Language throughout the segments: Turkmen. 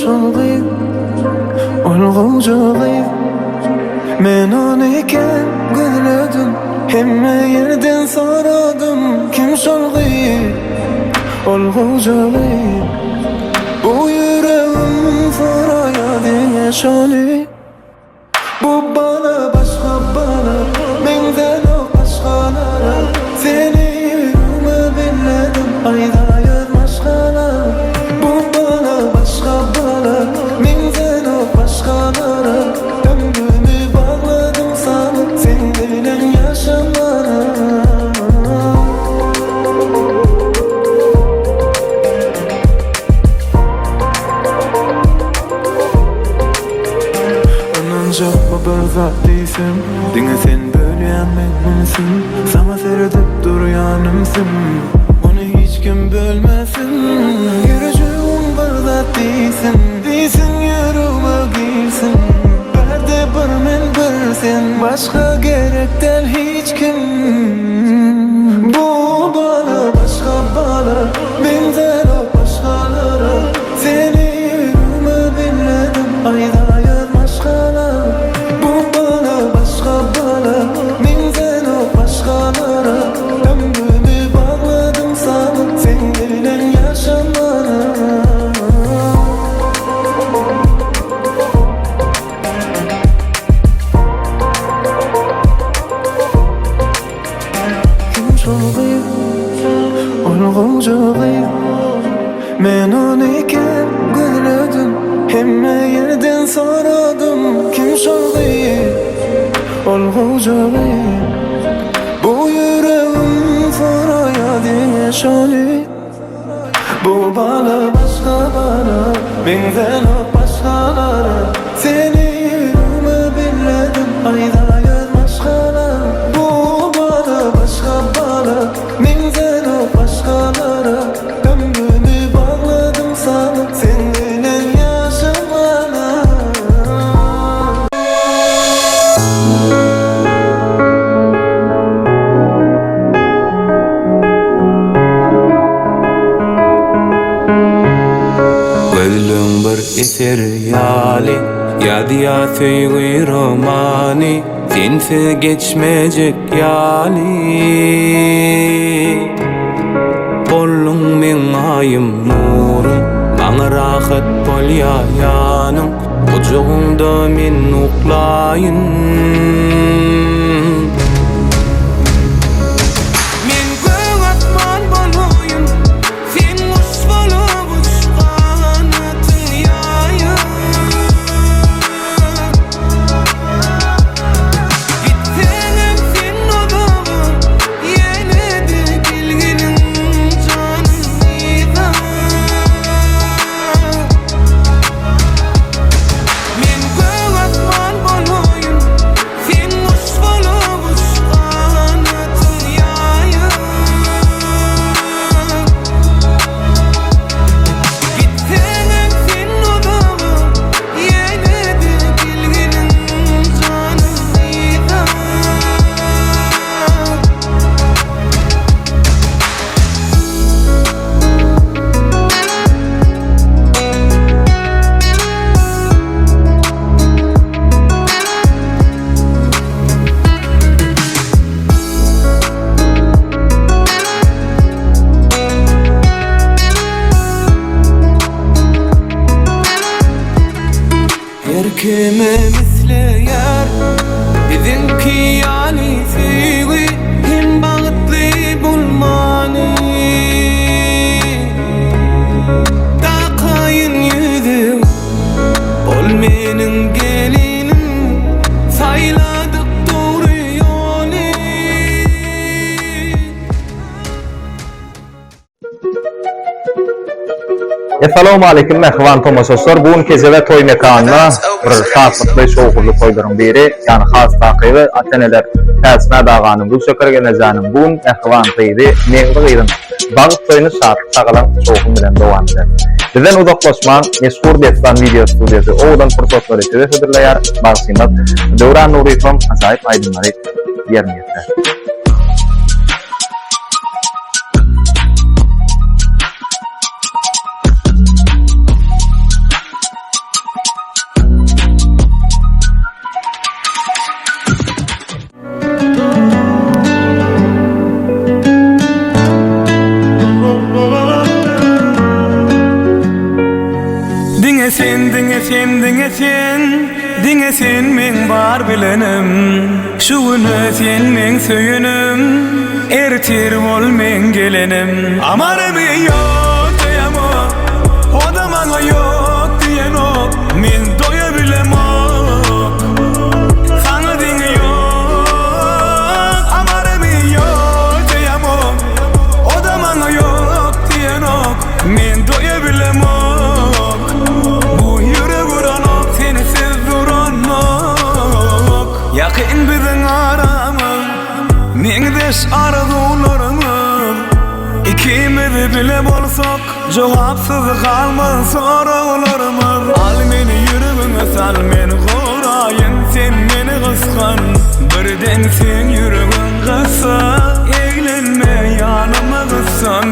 şol gyz? Ol gowja gyz. Men ony kän gözledim, hemme ýerden soradym, kim şol gyz? Ol gowja gyz. Bu ýüregim soraýar diňe şony. Bu bala başga bala meňzänok başgalara Seni ýüregime belledim aýdaýar maşgala Bu bala başga bala meňzänok başgalara Ömrümi bagladym saňa sen bilen ýaşamana. Ynanjakmy bir zat diýsem Diňe sen bölýäň meň ünsüm Saňa seredip durýan ümsüm Ony hiç kim bölmesin Ýürejigim bir zat diýsin Diýsin ýüregime girsin Bärde bir men bir sen Başga gerek däl hiç kim Bu bala başga bala Meňzänok başgalara Seni ýüregime belledim Aýdaýar maşgala Bu bala başga bala Meňzänok başgalara Ömrümi bagladym saňa Seň bilen ýaşamana. Kim şol gyz? Ol gowja gyz. Men ony kän gözledim, hemme ýerden soradym. Kim şol gyz? Ol gowja gyz. Bu ýüregim soraýar diňe şony. Bu bala başga bala, meňzänok başgalara. Seni ýüregime belledim, aýdaýar maşgala. Bu bala başga bala, meňzänok başgalara. Ömrümi bagladym saňa, sen bilen ýaşamana. Gözleň bir eser ýaly, Ýazýar söýgi romany, Sensiz geçmejek ýaly. Bolduň meň aýym, nurum, Maňa rahat bolýar ýanyň. Gujagyňda men uklaýyn. Men gök asman bolaýyn, sen guş bolup uç ganatyň ýaýyp. Gitseňem sen uzaga, ýene-de gelginiň janym yza. Men gök asman bolaýyn, sen guş bolup uç ganatyň ýaýyp. Gitseňem sen uzaga, ýene-de gelginiň janym yza. Her kimem isleýär biziňki ýaly söýgi hem bagtly bolmany. Dakaýyn ýüzüň, ol meniň gelinim, saýladyk dogry ýoly. Essalawmaleýkim mähriban tomaşaçylar! Bu gün Kejebe toý mekanynda bir şatlykly, şowhunly toýlaryň biri, ýagny has takygy ata-eneler Täçmät aganyň, Gülşeker gelnejäniň bu gün mähriban gyzy Meňli gyzyň bagt toýuny şatlyk-şagalaň, şowhun bilen dowam eder. Bizden uzaklaşmaň, meşhur Dessan wideo studiýasy owadan pursatlary size hödürleýär, bagşymyz Döwran Nuryýewiň ajaýyp aýdymlary ýerine ýetirer. sen diňe sen Diňe sen meň bar bilenim Şu güne sen meň söýenim Ertir bol meň gelenim Amarymy ýok diýemok O-da maňa ýok diýenok Men doýa bilemok Saňa deňi ýok Amarymy ýok diýemok O-da maňa ýok diýenok Men doýa bilemok Bu ýürek uranok Sensiz duranok Ýakyn biziň aramyz Meňzeş arzuwlarymyz Ikimiz bile bolsak Jogapsyz galmaz soraglarymyz Al meni ýüregiňe sal Men goraýyn sen meni gysgan Birden seň ýüregiň gyssa Eglenme ýanyma gyssan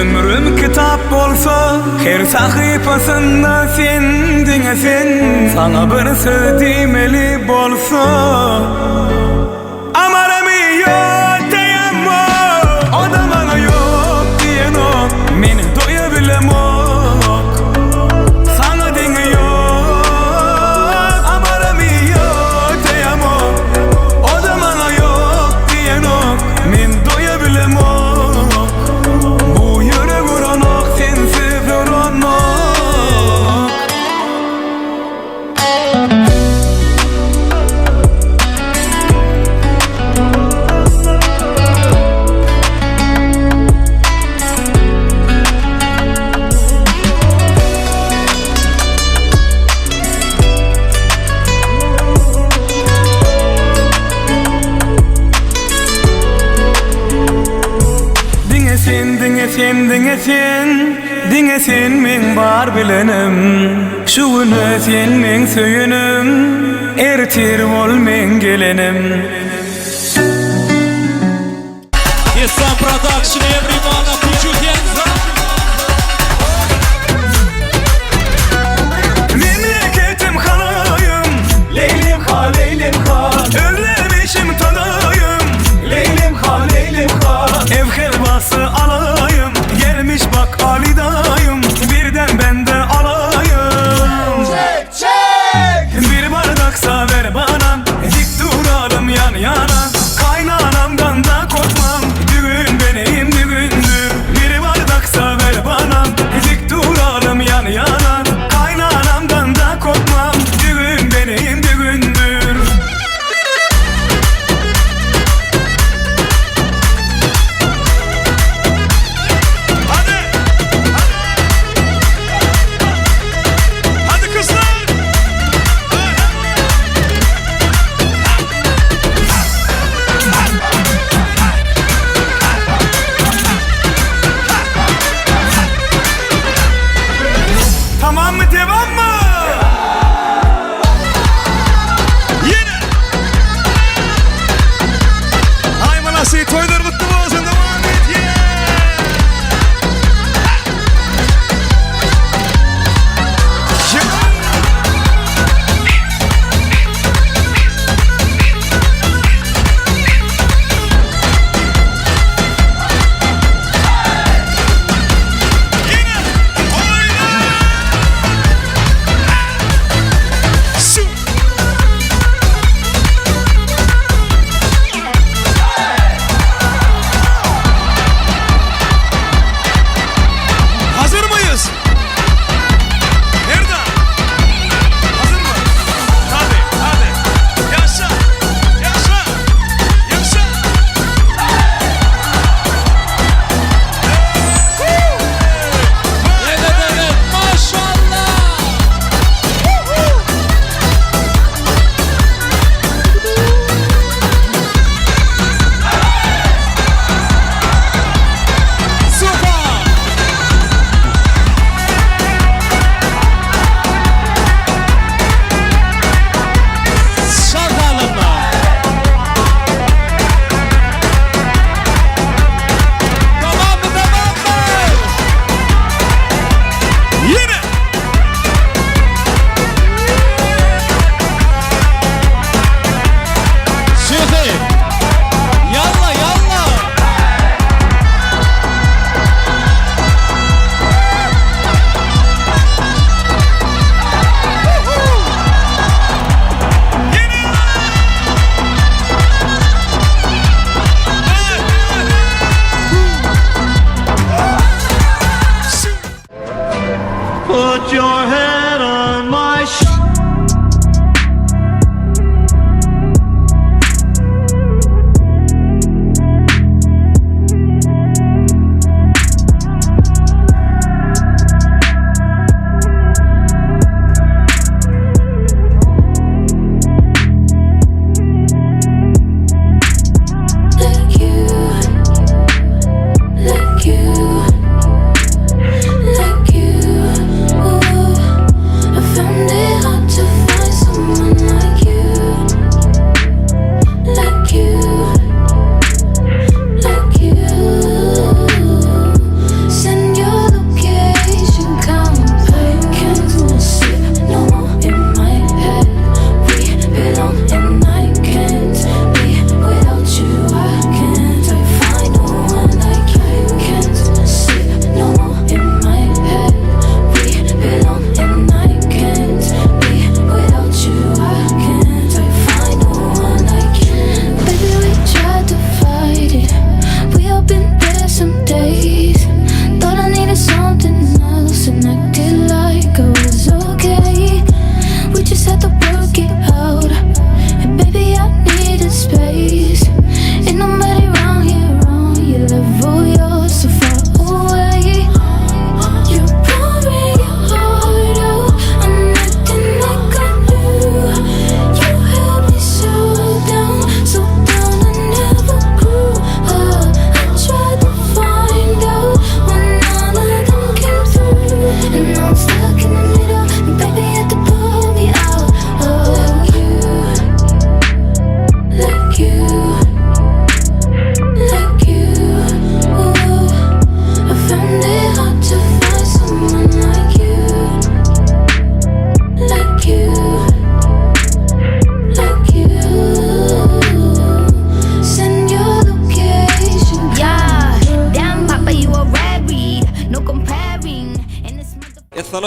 Ömrüm kitap bolsa Her sahypasynda sen diňe sen Saňa bir söz diýmeli bolsa Amaramy ýok diýemok O-da maňa ýok diýenok Men doýa bilemok Saňa deňi ýok Amaramy ýok diýemok O-da maňa ýok diýenok Men doýa bilemok Bu ýürek uranok sensiz uranok. Diňe sen, diňe sen, diňe sen, diňe sen meň bar bilenim. Şu güne sen meň söýenim, ertir bol meň gelenim. Islam Production, everyone, put your hands up. Memleketim halayım Leylim ha leylim ha Özlemişim tanayım Leylim ha leylim ha Ev helvası alayım Gelmiş bak Ali dayım Birden ben de alayım Çek çek Bir bardaksa ver bana Dik duralım yan yana Kaynanamdan da korkmam Düğün benim düğündür Bir bardaksa ver bana Dik duralım yan yana Kaynanamdan da korkmam Düğün benim düğündür Hadi. Hadi kızlar.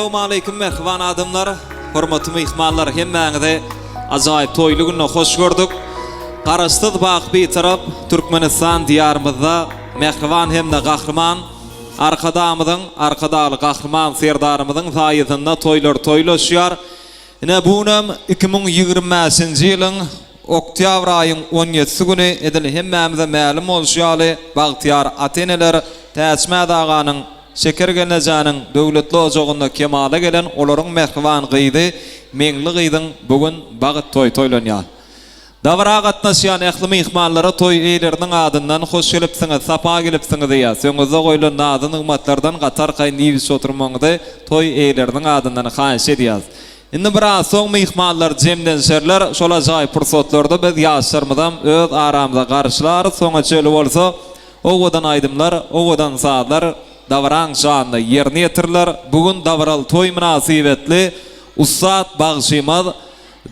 Essalawmaleýkim mähriban adamlar, hormatly myhmanlar hemmäňizi ajaýyp toýly günde hoş gördük. Garaşsyz baky Bitarap Türkmenistan diýarymyzda mähriban hem-de gahryman Arkadagymyzyň, Arkadagly Gahryman Serdarymyzyň saýasynda toýlar toýlaşýar. Ine bu günem 2025-nji ýylyň Oktýabr aýyň on ýedisi güni edil hemmämize mälim bolşy ýaly bagtyýar ata-eneler Täçmät aganyň, Şeker gelnejäniň döwletli ojagynda kemala gelen olaryň mähriban gyzy Meňli gyzyň bu gün bagt toýy toýlanýar. Dabara gatnaşýan ähli myhmanlara toý eýeleriniň adyndan hoş gelipsiňiz, sapa gelipsiňiz diýýäs. Öňüňizde goýlan nazy-nygmatlardan gaty arkaýyn iýip-içip oturmagyňyzy toý eýeleriniň adyndan haýyş edýäs. Indi biraz soň myhmanlar jemlenişerler, şol ajaýyp pursatlarda biz ýaşlarymyzam öz aramyza garşylarys, soňa çenli bolsa owadan aýdymlar, owadan sazlar dabaraň şanyna ýerine ýetiriler. Bu gün dabaraly toý mynasybetli ussat bagşymyz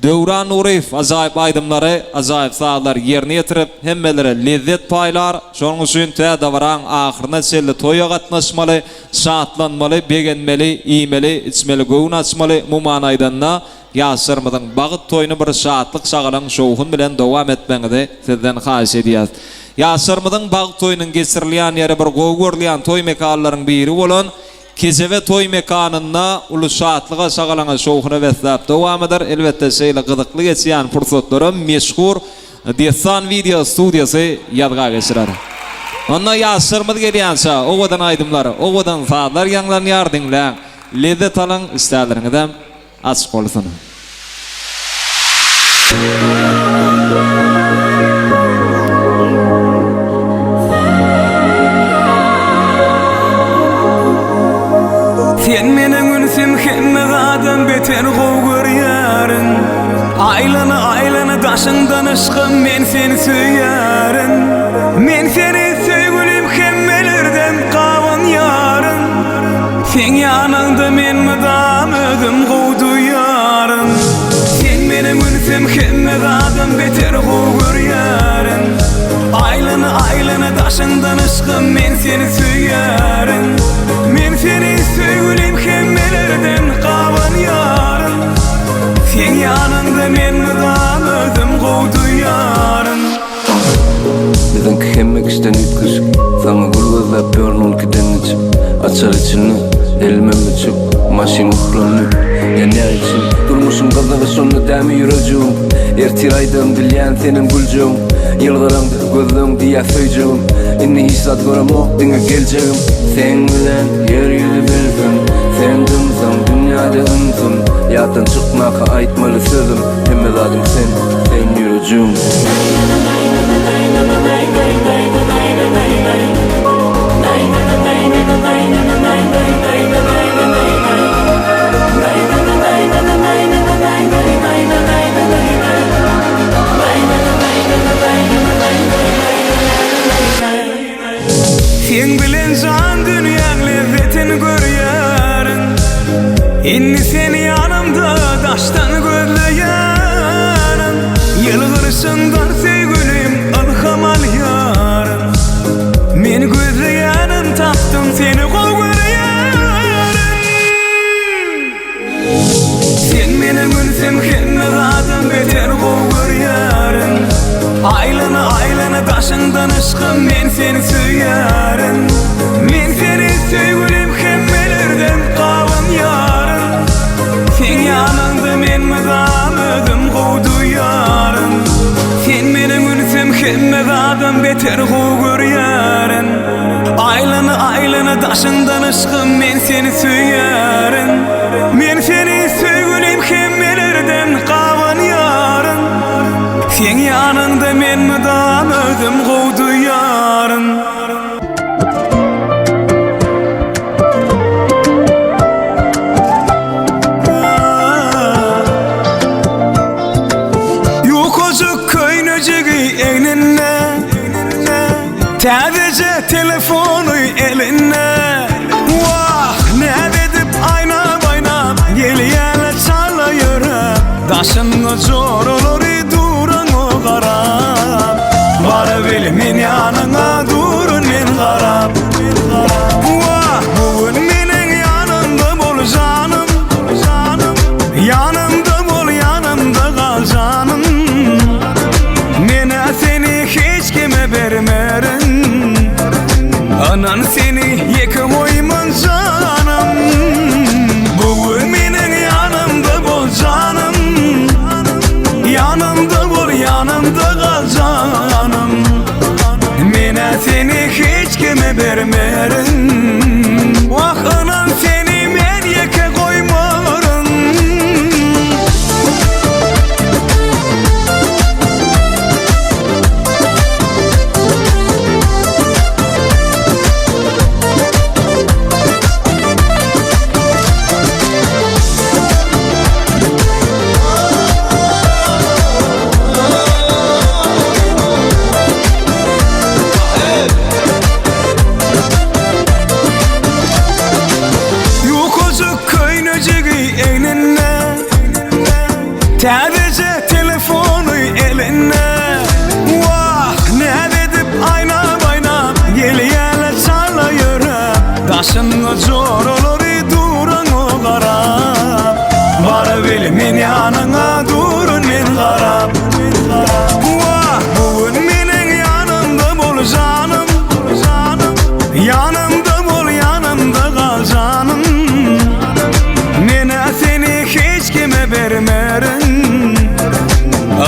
Döwran Nuryýew ajaýyp aýdymlary, ajaýyp sazlary ýerine ýetirip, hemmelere lezzet paýlar. Şonuň üçin tä dabaraň ahyryna çenli toýa gatnaşmaly, şatlanmaly, begenmeli, iýmeli, içmeli, göwün açmaly, umuman aýdanda, ýaşlarymyzyň bagt toýuny bir şatlyk-şagalaň, şowhun bilen dowam etmegiňizi sizden haýyş edýäs. Ýaşlarymyzyň bagt toýunyň geçirilýän ýeri bir gowy görülýän toý mekanlaryň biri bolan Kejebe toý mekanynda uly şatlyga, şagalaňa, şowhuna besläp dowam eder. Elbetde, şeýle gyzykly geçýän pursatlaram meşhur Dessan wideo studiýasy ýazga geçirer. Onda ýaşlarymyz gelýänçä owadan aýdymlar, owadan sazlar ýaňlanýar, diňläň, lezzet alyň, işdäleriňizem açyk bolsun. Sen meniň ünsüm hemme zadam beter gowy görýärin Aýlana aýlana daşyňdan yşkym men seni söýýärin Men seni söýgülim hemmelerden gabanýaryn Seň ýanyňda men mydam özüm gowy duýýaryn Sen meniň ünsüm hemme zadam beter gowy görýärin Aýlana aýlana daşyňdan yşkym men seni söýýärin Men seni söýgülim hemmelerden gabanýaryn Seň ýanyňda men mydam özüm gowy duýýaryn Biziňki hemme kişiden üýtgeşik Saňa gül gözläp ýörün on ikiden geçip Açar içinde, elimem öçük Maşyn goplandy, ýa näme üçin Durmuşyň gyzygy şonda dämi ýürejigim Ertir aýdagyn bilýän senem güljegim Ýylgyraňda gözleň diýýä söýjegim Indi hiç zat göremok diňe geljegim Seň bilen ýer ýüzi bilsin Sen dymsaň dünýäde ümsüm Ýatdan çykmaka aýtmaly sözüm Hemme zadym sen, sen ýürejigim. Seň bilen jan dünýäň lezzetin görýärin Indi seni ýanymda daşdan gözleýärin Ýylgyryşyňdan söýgülim ylham alýaryn Men gözleýänim tapdym seni gowy görýärin Sen meniň ünsüm hemme zadam beter gowy görýärin Aýlana aýlana daşyňdan yşkym men seni söýýärin Men seni söýgülim hemmelerden gabanýaryn Seň ýanyňda men mydam özüm gowy duýýaryn Sen meniň ünsüm hemme zadam beter gowy görýärin Aýlana aýlana daşyňdan yşkym men seni söýýärin Men seni söýgülim hemmelerden gabanýaryn Seň ýanyňda men mydam özüm gowy duýýaryn. Ýukajyk köýnejigi egninde Täzeje telefony elinde Wah, näz edip aýnap-aýnap Gelýärler çala ýöräp Daşynda joralary duran o garap Barabil men ýanyňa durun men garap Wah, bu gün meniň ýanymda bol janym. Ynan seni ýeke goýman janym Bu gün meniň ýanymda bol janym Ýanymda bol ýanymda gal janym Menä seni hiç kime bermerin Wah ynan seni men ýeke goýmaryn. Ýukajyk köýnejigi egninde Täzeje telefony elinde Wah, näz edip aýnap-aýnap Gelýärler çala ýöräp Daşynda joralary duran o garap Barabil men ýanyňa durun men garap Wah, bu gün meniň ýanymda bol janym Ýanymda bol, ýanymda gal janym Men-ä seni hiç kime bermerin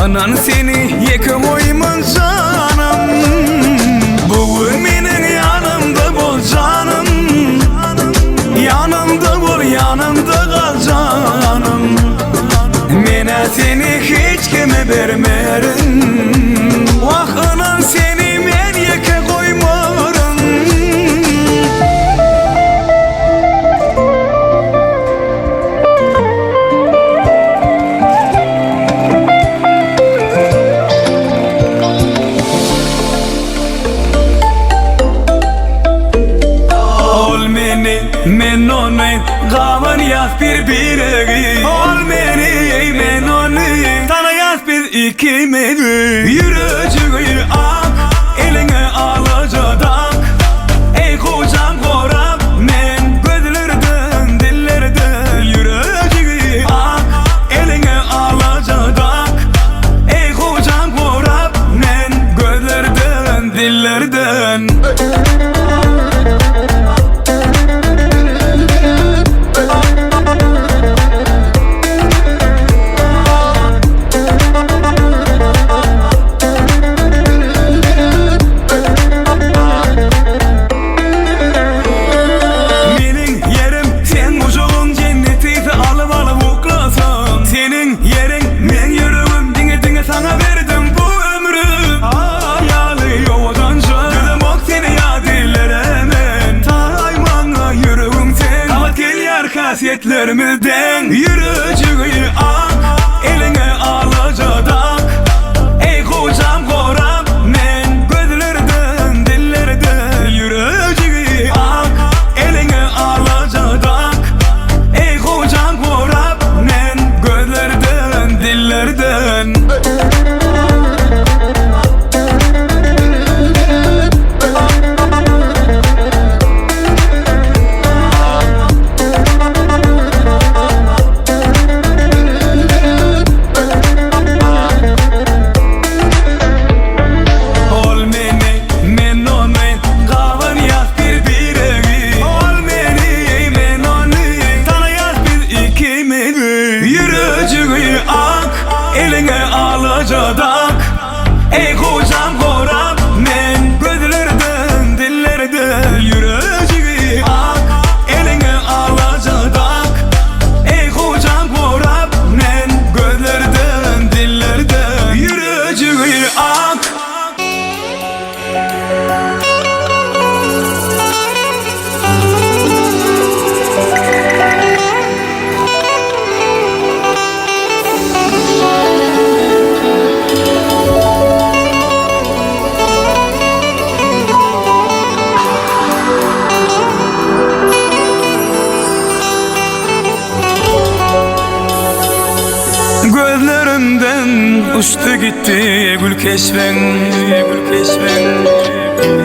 Ynan seni ýeke goýman janym Bu gün meniň ýanymda bol janym Ýanymda bol, ýanymda gal janym Men-ä seni hiç kime bermerin Wah ynan seni men ýeke goýmaryn. Ol meni, men ony, gabanýas bir-biregi. Ol meni, men ony, tanaýas biz ikimizi. Ýürejigi ak, eliňe alaja dak. Eý gojam gorap men gözlerden, dillerden. Ýürejigi ak, eliňe alaja dak. Eý gojam gorap men gözlerden, dillerden. Meniň ýerim seň gujagyň jenneti alyp alyp uklasaň Seniň ýeriň meň ýüregim diňe diňe saňa berdim bu ömrüm Aýaly owadanja Düzemok seni ýat illere men Taý maňa ýüregiň sen Gabat gelýär häsiýetlerimiz deň Ýürejigi ak Eliňe alaja dak Eý gojam gorap men Gözlerden dillerden Ýürejigi ak Eliňe alaja dak Eý gojam gorap men Gözlerden dillerden. Ol meni, men ony, gabanýas bir-biregi. Ol meni, men ony, tanaýas biz ikimizi. Ýürejigi ak, eliňe alaja dak. Eý gojam gorap men gözlerden, dillerden. Ýürejigi ak, eliňe alaja dak. Eý gojam gorap men gözlerden, dillerden. Ýürejigi ak. Gözlerimden uçdy gitdi gül keşbiň, gül keşbiň.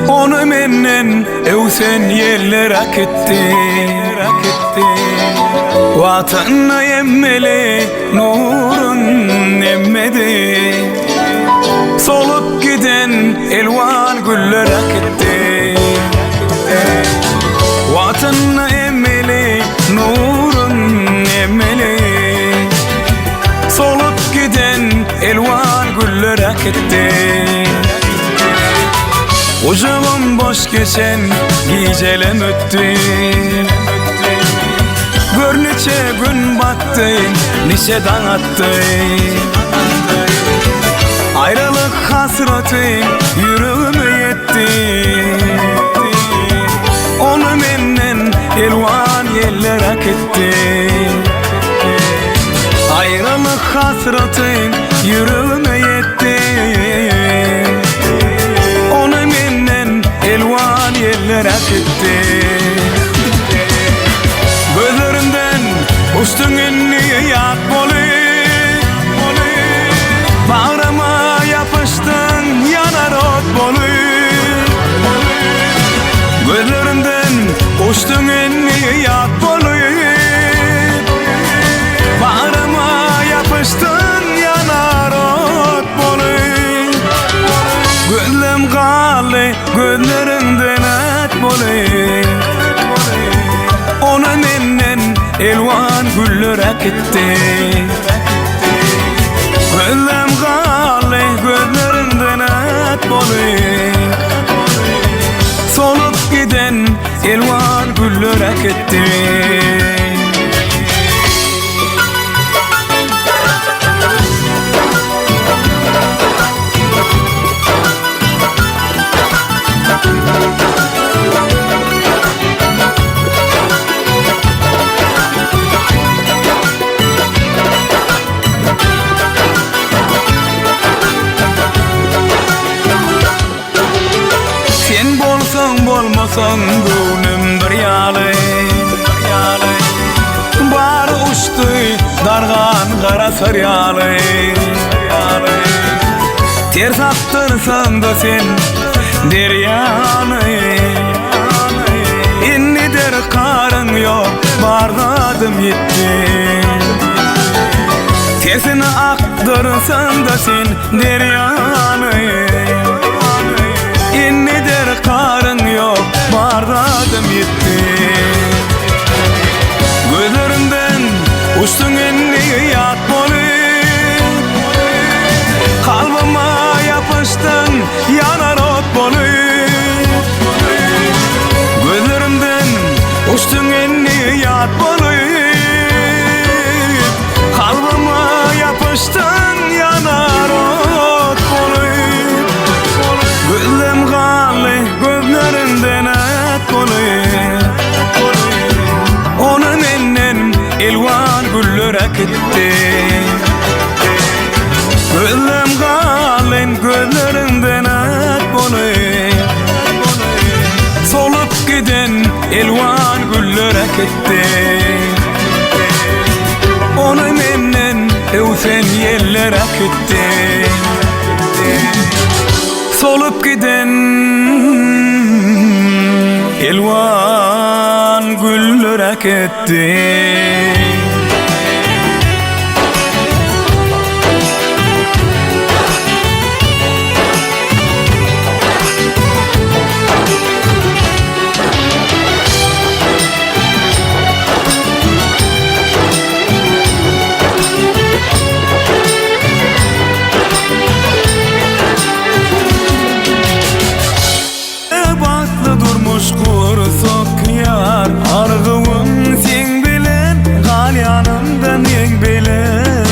Ony menden öwsen ýeller äkitdi, äkitdi. Watanyna emmeli nurun emmedi. Solup giden elwan güller äkitdi. äkitdi. Gujagym boş geçen gijelem ötdi. Gör niçe gün batdy, niçe daň atdy. Aýralyk hasraty ýüregime ýetdi. Ony menden elwan ýeller äkitdi. Aýralyk hasraty ýüregime ýetdi. Ony menden elwan ýeller äkitdi. Gözlerimden uçduň indi ýat bolup. Bagryma ýapyşdyň ýanar ot bolup. Gözlerimden uçduň indi ýat bolup. Bagryma ýapyşdyň ýanar ot bolup. Gözlem galdy gözleriňden at bolup. Ony menden elwan güller äkitdi. Gözlem galdy gözleriňden at bolup. Solup giden elwan güller äkitdi. Sen bolsaň bolmasaň göwnüm bir ýaly Bary uçdy dargan gara syr ýaly Ters akdyrsaň-da sen derýany Indi derkaryň ýok bar zadym ýitdi Tersine akdyrsaň-da sen derýany Indi derkaryň ýok bar zadym ýitdi Gözlerimden uçduň indi ýat bolup Kalbyma ýapyşdyň ýanar ot bolup Gözlerimden uçduň indi ýat bolup Kalbyma ýapyşdyň ýanar ot bolup Gözlem galdy gözleriňden at bolup Ony menden elwan güller äkitdi Gözlem galdy gözleriňden at bolup Solup giden elwan güller äkitdi Ony menden öwsen ýeller äkitdi Solup giden elwan güller äkitdi. Bagtly durmuş gursak ýar Arzuwym seň bilen Gal ýanymda meň bilen.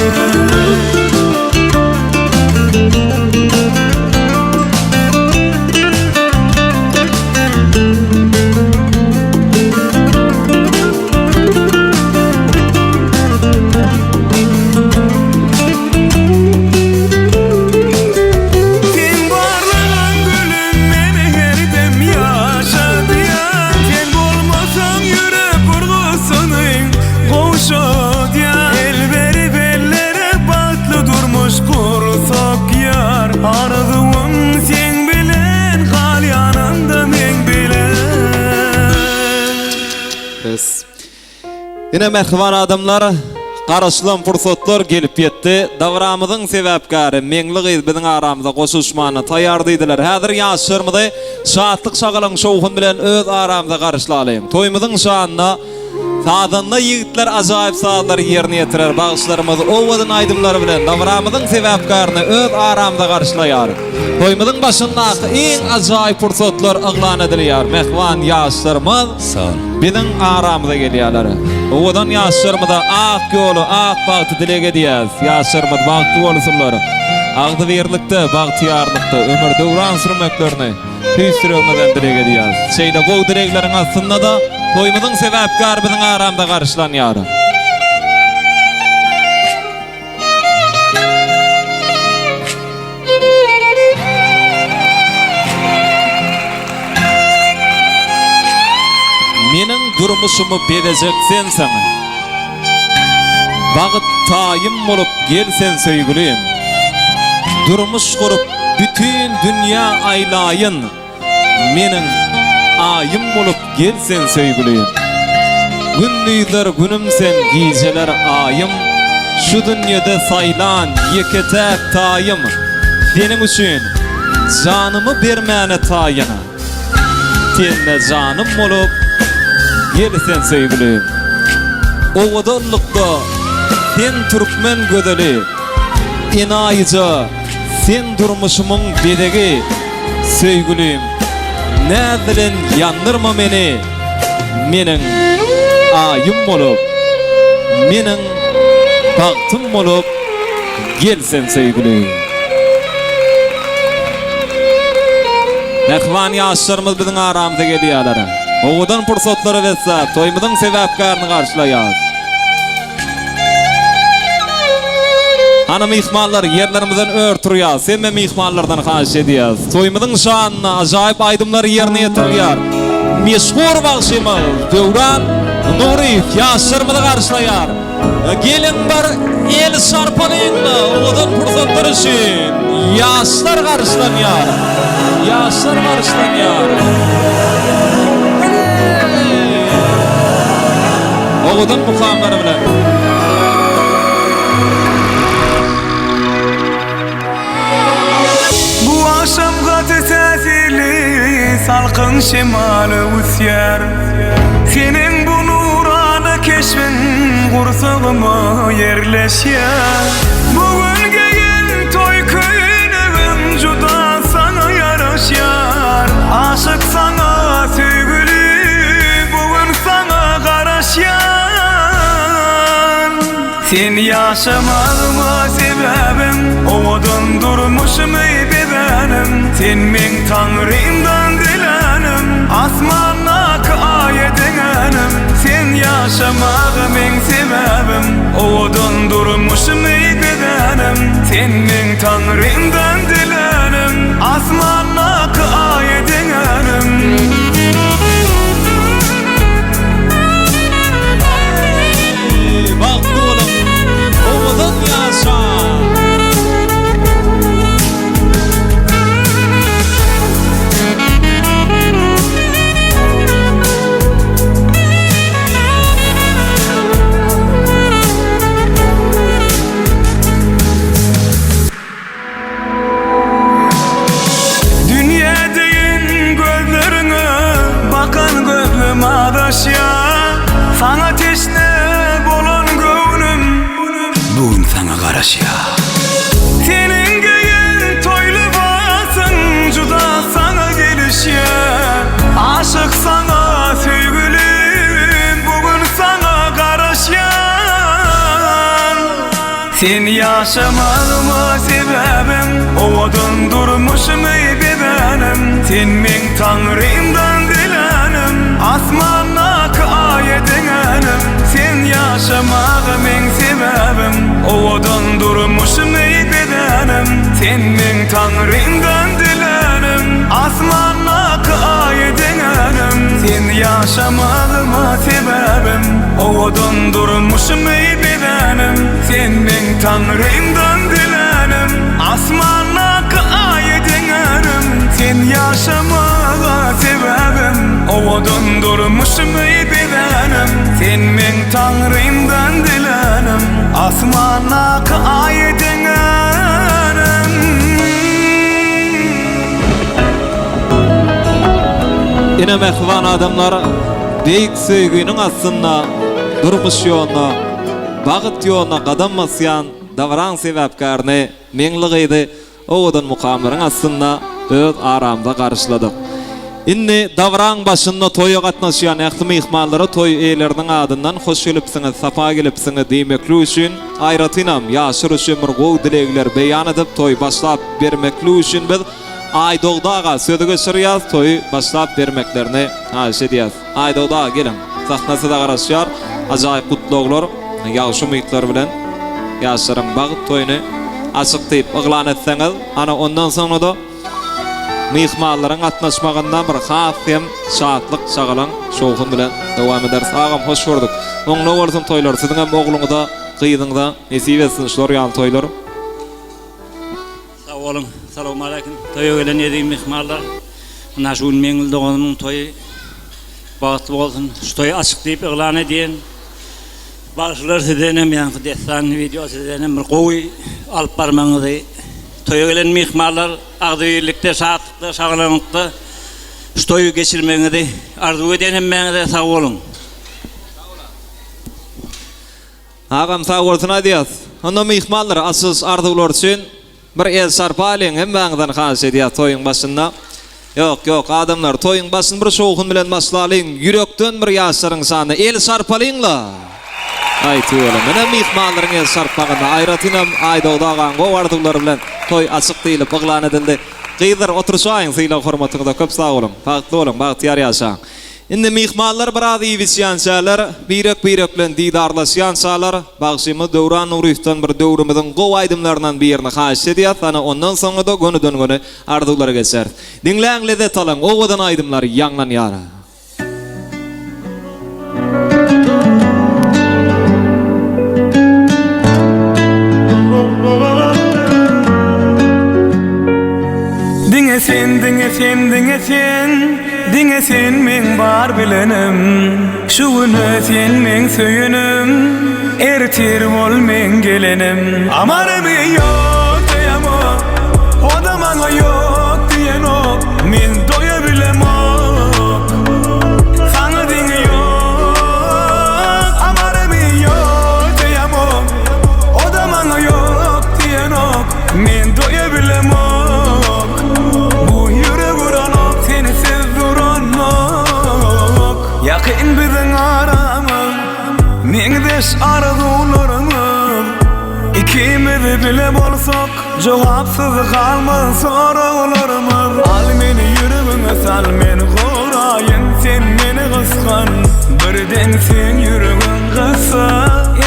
Seň barlygyň gülüm meni her dem ýaşadýar Sen bolmasaň ýürek urgusyny gowşadýar El berip ellere bagtly durmuş gursak ýar Arzuwym seň bilen gal ýanymda meň bilen. Bes. Ine mähriban adamlar, garaşylan pursatlar gelip ýetdi. Dabramyzyň sebäpkäri Meňli gyz biziň aramyza goşulyşmana taýýar diýdiler. Häzir ýaşlarymyzy şatlyk-şagalaň şowhun bilen öz aramyza garyşlalyň. Toýumyzyň şanyna. Sazanda ýigitler ajaýyp sazlary ýerine ýetirer, bagşylarymyz owadan aýdymlary bilen dabaramyzyň sebäpkärini öz aramyza garşylaýar. Toýumyzyň başyndaky iň ajaýyp pursatlar yglan edilýär. Mähriban ýaşlarymyz biziň aramyza gelýärler. Owadan ýaşlarymyza ak ýoly, ak bagty dileg edýäs. Ýaşlarymyz bagtly bolsunlar. Agzybirlikde, bagtyýarlykda ömür-döwran sürmeklerini tüýs ýüregimizden dileg edýäs. Şeýle gowy dilegleriň astynda-da toýumyzyň sebäpkäri biziň aramyzda garşylanýar. Meniň durmuşymy bezejek sensiň. Bagt taýym bolup gel sen söýgülim. Durmuş gurup bütin dünýä aýlaýyn. Meniň Aýym bolup gel sen söýgülim. Gündizler günüm sen gijeler Aýym. Şu dünýede saýlan ýeke-täk taýym. Seniň üçin janymy bermäne taýyn. Tende janym bolup gel sen söýgülim. Owadanlykda sen türkmen gözeli. Enaýyja sen durmuşymyň bezegi. Söýgülim, näz bilen ýandyrma meni, Meniň Aýym bolup, meniň bagtym bolup gel sen söýgülim. Mähriban ýaşlarymyz biziň aramyza gelýärler. Owadan pursatlara besläp, toýumyzyň sebäpkärini garşylaýarys. Hany myhmanlar ýerlerimizden ör turýas hemme myhmanlardan haýyş edýäs toýumyzyň şanyna ajaýyp aýdymlar ýerine ýetirilýär meşhur bagşymyz Döwran Nuryýew ýaşlarymyzy garşylaýar geliň bir el çarpalyň owadan pursatlar üçin ýaşlar garşylanýar ýaşlar garşylanýar. Owadan mukamlar bilen. Bu agşam gaty täsirli salkyn şemal öwüsýär. Seniň bu nurana keşbiň gursagyma ýerleşýär. Bu gün geýen toý köýnegim juda saňa ýaraşýar. Aşyk saňa söýgüli bu gün saňa garaşýan. Sen ýaşamagyma sebäbim, Owadan durmuşymy bezänim. Sen meň Taňrymdan dilänim, Asmandaky Aýa deňänim. Sen ýaşamaga meň sebäbim, Owadan durmuşymy bezänim. Sen meň Taňrymdan dilänim, Asmandaky Aýa deňänim. Bagtly boluň, owadan ýaşaň! Dünýä deýin gözleriňe bakan gözlem azaşýar Saňa teşne bolan göwnüm bu gün saňa garaşýar Seniň geýen toý lybasyň juda saňa gelişýär Aşyk saňa söýgülim bu gün saňa garaşýan Sen ýaşamagyma sebäbim, Owadan durmuşymy bezänim. Sen meň Taňrymdan dilänim, Asmandaky Aýa deňänim. Sen ýaşamaga meň sebäbim, Owadan durmuşymy bezänim. Sen meň Taňrymdan dilänim, Asmandaky Aýa deňänim. Sen ýaşamagyma sebäbim, Owadan durmuşymy bezänim. Sen meň Taňrymdan dilänim, Asmandaky Aýa deňänim. Sen ýaşamaga sebäbim, Owadan durmuşymy bezänim. Sen meň Taňrymdan dilänim, Asmandaky Aýa deňänim. Ine mähriban adamlar, beýik söýginiň astynda. durmuş ýoluna, bagt ýoluna gadam basýan dabaraň sebäpkärini Meňli gyzy Owadan mukamlaryň astynda öz aramyza garşyladyk. Indi dabaraň başynda toýa gatnaşýan ähli myhmanlara toý eýeleriniň adyndan hoş gelipsiňiz, sapa gelipsiňiz diýmeklik üçin, aýratynam ýaşlar üçin bir gowy dilegler beýan edip toýy başlap bermeklik üçin biz Aýdogdy aga sözi geçirýäs, toýy başlap bermeklerini haýyş edýäs. Aýdogdy aga geliň, sahna size garaşýar, ajaýyp gutlaglar, ýagşy umytlar bilen ýaşlaryň bagt toýuny açyk diýip yglan etseňiz, ana ondan soňra-da myhmanlaryň gatnaşmagynda bir has hem şatlyk, şagalaň, şowhun bilen dowam ederis. Agam hoş gördük. Oňuna bolsun toýlar, siziňem ogluňyza, gyzyňyza nesip etsin şular ýaly toýlar. Sag boluň. Salowmaleýkim. Toýa gelen eziz myhmanlar. Ynha şu gün Meňli doganymyň toýy. Bagtly bolsun. Şu toýy açyk diýip yglan edýän. Bagşylar sizdenem ýaňky dessan wideo sizdenem bir gowy alyp barmagyňyzy toýa gelen myhmanlar agzybirlikde şatlykda şagalaňlykda şu toýy geçirmegiňizi arzuw edýän hemmäňize sag boluň. Agam sag bolsun aýdýas. Onda myhmanlar açylyş arzuwlary üçin bir el şarpalyň hemmäňizden haýyş edýäs toýuň başynda. Ýok ýok adamlar toýuň başyny bir şowhun bilen başlalyň ýürekden bir ýaşlaryň şanyna el şarpalyňla. Aý tüweleme ine myhmanlaryň el şarpmagynda aýratynam Aýdogdy agaň gowy arzuwlary bilen toý açyk diýlip yglan edildi. Gyzlar oturyşaýyň sylag hormatyňyza köp sag boluň. Bagtly boluň bagtyýar ýaşaň. Indi myhmanlar biraz iýip-içýänçäler, birek-birek bilen didarlaşýançalar, bagşymyz Döwran Nuryýewden bir döwrümiziň gowy aýdymlaryndan birini haýyşt edýäs, ana ondan soňra-da gönüden-göni arzuwlara geçeris. Diňläň, lezzet alyň, owadan aýdymlar ýaňlanýar. Diňe sen, diňe sen, diňe sen. Diňe sen meň bar bilenim Şu güne sen meň söýenim Ertir bol meň gelenim Amarymy ýok diýemok O-da maňa ýok diýenok Men doýa bilemok Saňa deňi ýok Amarymy ýok diýemok O-da maňa ýok diýenok Men doýa bilemok Bu ýürek uranok sensiz duranok Ýakyn biziň aramyz Meňzeş arzuwlarymyz Ikimiz bile bolsak Jogapsyz galmaz soraglarymyz Al meni ýüregiňe sal men goraýyn Sen meni gysgan Birden seň ýüregiň gyssa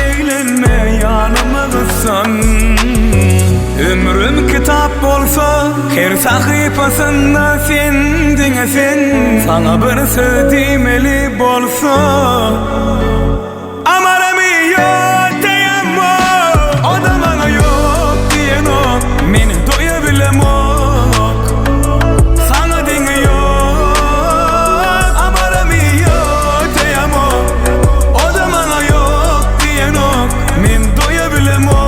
Eglenme ýanyma gyssan Ömrüm kitap bolsa, her sahypasynda sen, diňe sen. Saňa bir söz diýmeli bolsa, Amaramy ýok diýemok, o-da maňa ýok diýenok, men doýa bilemok. Saňa deňi ýok, Amaramy ýok diýemok, o-da maňa ýok diýenok, men doýa bilemok.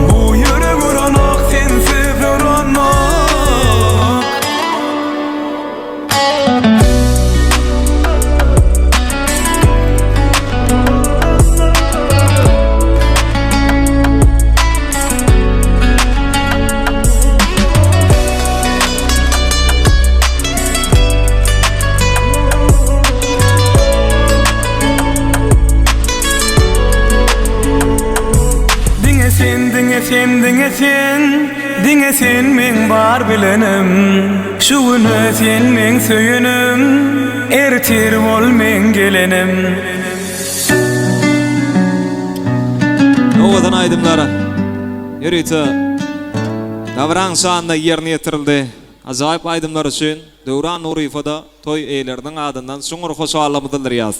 Bu ýürek uranok sensiz uranok. Diňe sen, diňe sen, diňe sen Diňe sen meň bar bilenim Şu güne sen meň söýenim Ertir bol meň gelenim. Owadan aýdymlar ýörite dabaraň şanyna ýerine ýetirildi. Ajaýyp aýdymlar üçin Döwran Nuryýewa-da toý eýeleriniň adyndan çuňňur hoşallygymyzy bildirýäris.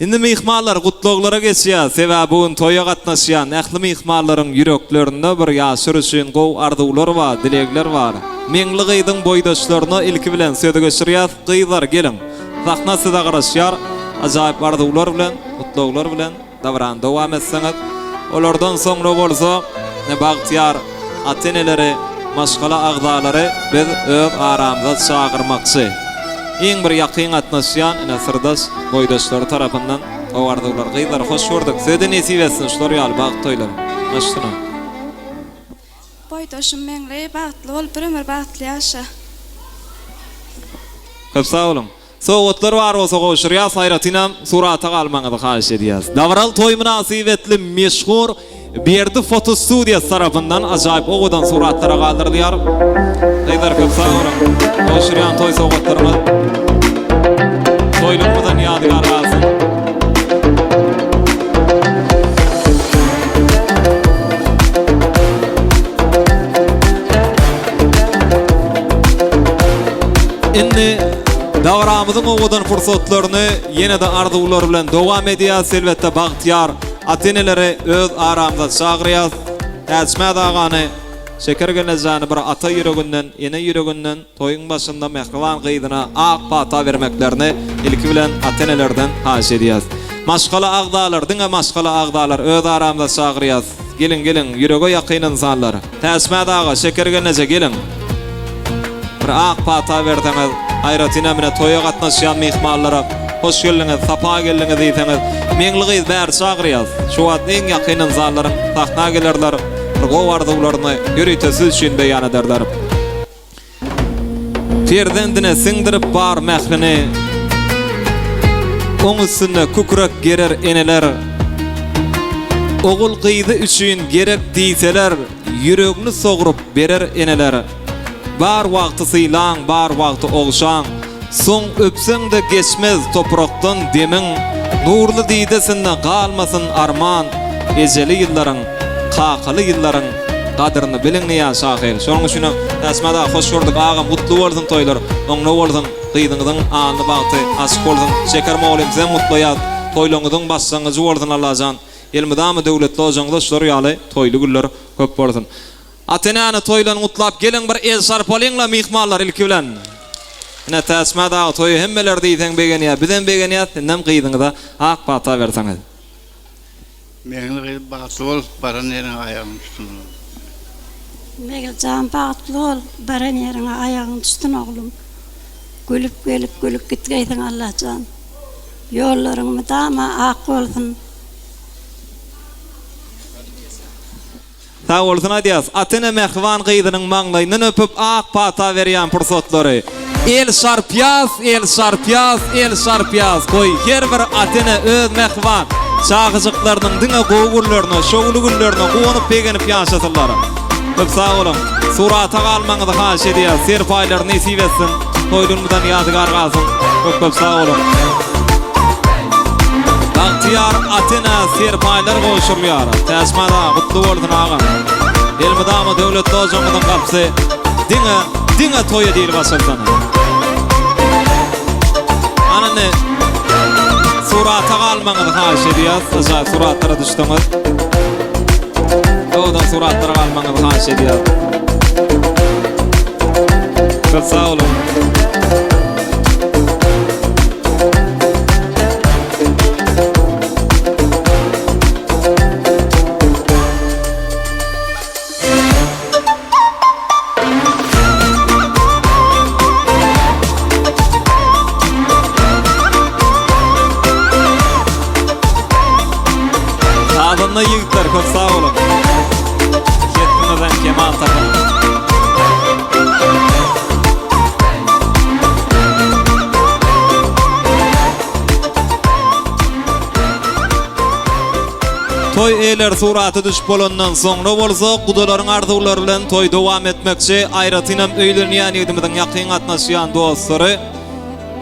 Indi myhmanlar gutlaglara geçýär. Sebäbi bu gün toýa gatnaşýan ähli myhmanlaryň ýüreklerinde bir ýaşlar üçin gowy arzuwlar bar, dilegler bar. Meňli gyzyň boýdaşlaryna ilki bilen sözi geçirýäs. Gyzlar geliň. Sahna size garaşýar. Ajaýyp arzuwlar bilen, gutlaglar bilen dabarany dowam etseňiz. Olardan soňra bolsa bagtyýar ata-eneleri, maşgala agzalary biz öz aramyza çagyrmakçy. Iň bir ýakyn gatnaşýan ine syrdaş boýdaşlary tarapyndan. Gowy arzuwlar gyzlar hoş gördük. Size-de nesip etsin şular ýaly bagt toýlar. Baş üstüne. Boýdaşym Meňli bagtly bol bir ömür bagtly ýaşa. Köp sag boluň. Sowgatlar bar bolsa gowşurýas, aýratynam surata galmagyňyzy haýyş edýäs. Dabaraly toý mynasybetli meşhur Berdi foto studiýasy tarapyndan ajaýyp owadan suratlara galdyrylýar. Gyzlar köp sag boluň. Gowşurýan toý sowgatlaryňyz toýlugymyzdan ýadygär galsyn. Indi dabaramyzyň owadan pursatlaryny ýene-de arzuwlar bilen dowam edýäs. Elbetde bagtyýar ata-eneleri öz aramyza çagyrýas. Täçmät agany, Şeker gelnejäni bir ata ýüreginden, ene ýüreginden toýuň başynda mähriban gyzyna ak pata bermeklerini ilki bilen ata-enelerden haýyş edýäs. Maşgala agzalar, diňe maşgala agzalar öz aramyza çagyrýas. Geliň, geliň, ýürege ýakyn ynsanlar. Täçmät aga, Şeker gelneje, geliň. Bir ak pata berseňiz, aýratynam ine toýa gatnaşýan myhmanlara hoş geldiňiz, sapa geldiňiz diýseňiz, Meňli gyz bäri çagyrýas. Şu wagt iň ýakyn ynsanlaryň sahna gelerler, bir gowy arzuwlaryny ýörite siz üçin beýan ederler. Perzendine siňdirip bar mährini, Oň üstünde kükrek gerer eneler. Ogul-gyzy üçin gerek diýseler, Ýüregini sogrup berer eneler. Bar wagty sylaň, bar wagty ogşaň, Soň öpseň-de geçmez toprakdan demiň, Nurly didesinde galmasyn arman, Ejeli ýyllaryň, kakaly ýyllaryň Gadyryny biliň diýýär şahyr. Şonuň üçinem Täçmät aga hoş gördük agam gutly bolsun toýlar, oňly bolsun, gyzyňyzyň alny bagty açyk bolsun. Şeker mugallym sizem gutlaýas, toýlaryňyzyň başlangyjy bolsun Allajan. Elmydama döwletli ojagyňyzda şular ýaly toýly günler köp bolsun. Ata-enäni toýlaryny gutlap geliň bir el şarpalyňla myhmanlar ilki bilen. Ine Täçmät aga toýa hemmeler diýseň begenýär bizem begenýäs indem gyzyňyza ak pata berseňiz. Meňli gyz bagtly bol baran ýeriňe aýagyň düşsün oglum. Meňlijan bagtly bol baran ýeriňe aýagyň düşsün oglum. Gülüp gelip gülüp gitgeýsiň Allajan. Ýollaryň mydama ak bolsun. Sag bolsun aýdýas. Ata-ene mähriban gyzynyň maňlaýyndan öpüp ak pata berýän pursatlary. El şarpýas, el şarpýas, el şarpýas. Goý, her bir ata-ene öz mähriban çagajyklarynyň diňe gowy günlerine, şowly günlerine guwanyp begenip ýaşasynlar. Köp sag boluň. Surata galmagyňyzy haýyş edýäs. Serpaýlar nesip etsin. Toýlunymyzdan ýadygär galsyn. Köp köp sag boluň. Bagtyýar ata-enä serpaýlar gowşurylýar. Täçmät aga gutly bolsun agam. Elmydama döwletli ojagyňyzyň gapysy diňe diňe toýa diýlip açylsyn. Ana indi surata galmagyňyzy haýyş edýäs. Ajaýyp suratlara düşseňiz. Owadan suratlara galmagyňyzy haýyş edýäs. Köp sag boluň. Sazanda ýigitler köp sag boluň. Kesbiňizden kemal tapyň. Toý eýeleri surata düşüp bolandan soňra bolsa, gudalaryň arzuwlary bilen toý dowam etmekçi, aýratynam öýlenýän ýigidimiziň ýakyn gatnaşýan dostlary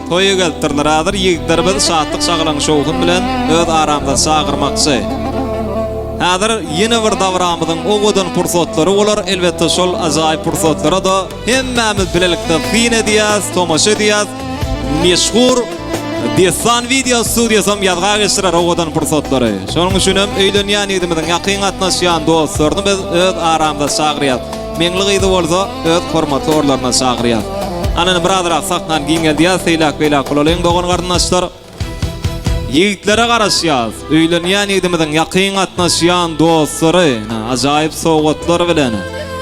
toýa gelipdirler. Häzir ýigitlerimiz şatlyk-şagalaň şowhun bilen öz aramyza çagyrmakçy. Häzir ýene bir dabramyzyň owadan pursatlary bolar, elbetde şol ajaýyp pursatlara-da Hemmämiz bilelikde syn edýäs, tomaşa edýäs. Meşhur Dessan wideo studiýasam ýazga geçirer owadan pursatlary. Şonuň üçin hem öýlenýän ýigidimiziň ýakyn gatnaşýan dostlaryny biz öz aramyza çagyrýas. Meňli gyzy bolsa öz hormatly orlaryna çagyrýas. Ana indi birazrak sahnany giňeldýäs, seýläk-beýläk bolalyň dogan-garyndaşlar. Ýigitlere garaşýas. Öýlenýän ýigdimiziň ýakyn gatnaşýan dostlary ajaýyp sowgatlar bilen,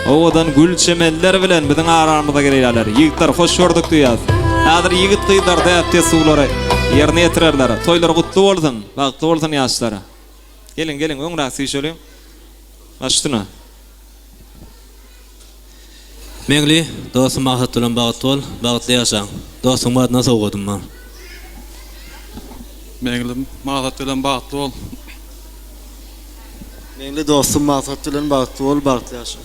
owadan gül çemenler bilen biziň aramyza gelýärler. Ýigitler hoş gördük diýýäs. Häzir ýigit-gyzlar däp-dessurlary. Ýerine ýetirerler. Toýlar gutly bolsun, bagtly bolsun ýaşlar. Geliň, geliň, öňräk süýşeliň. Baş üstüne. Meňli, dostum Maksat bilen bagtly bol, bagtly ýaşaň. Dostuň badyna sowgadym bar. Meňli, Maksat bilen bagtly bol. Meňli dostum Maksat bilen bagtly bol, bagtly ýaşa.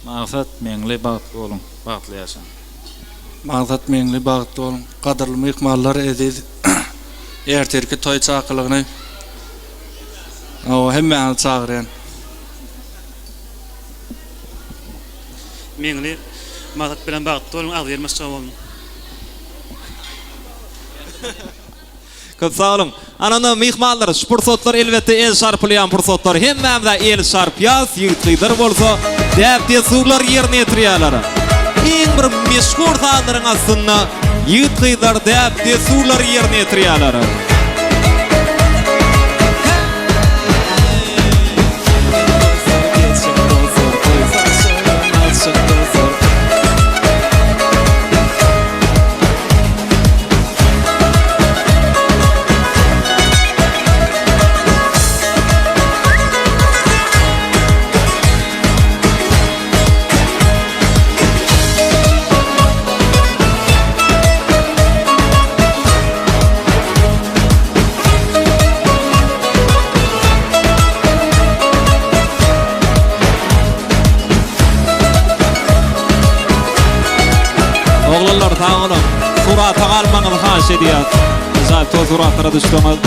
Maksat, Meňli bagtly boluň, bagtly ýaşaň. Maksat Meňli bagtly boluň. Gadyrly myhmanlar eziz ertirki toý çakylygyny hawa hemmäňizi çagyrýan. Meňli Maksat bilen bagtly boluň agzybir maşgala boluň. Köp sag boluň. Ana onda myhmanlar şu pursatlar elbetde el çarpylýan pursatlar. Hemmämiz-ä el çarpýas, ýigit-gyzlar bolsa däp-dessurlary ýerine ýetirýärler. Iň bir meşhur sazlaryň astynda ýigit-gyzlar däp-dessurlary ýerine ýetirýärler. Oglanlar sag boluň. Surata galmagyňyzy haýyş edýäs. Ajaýyp toý suratlara düşseňiz.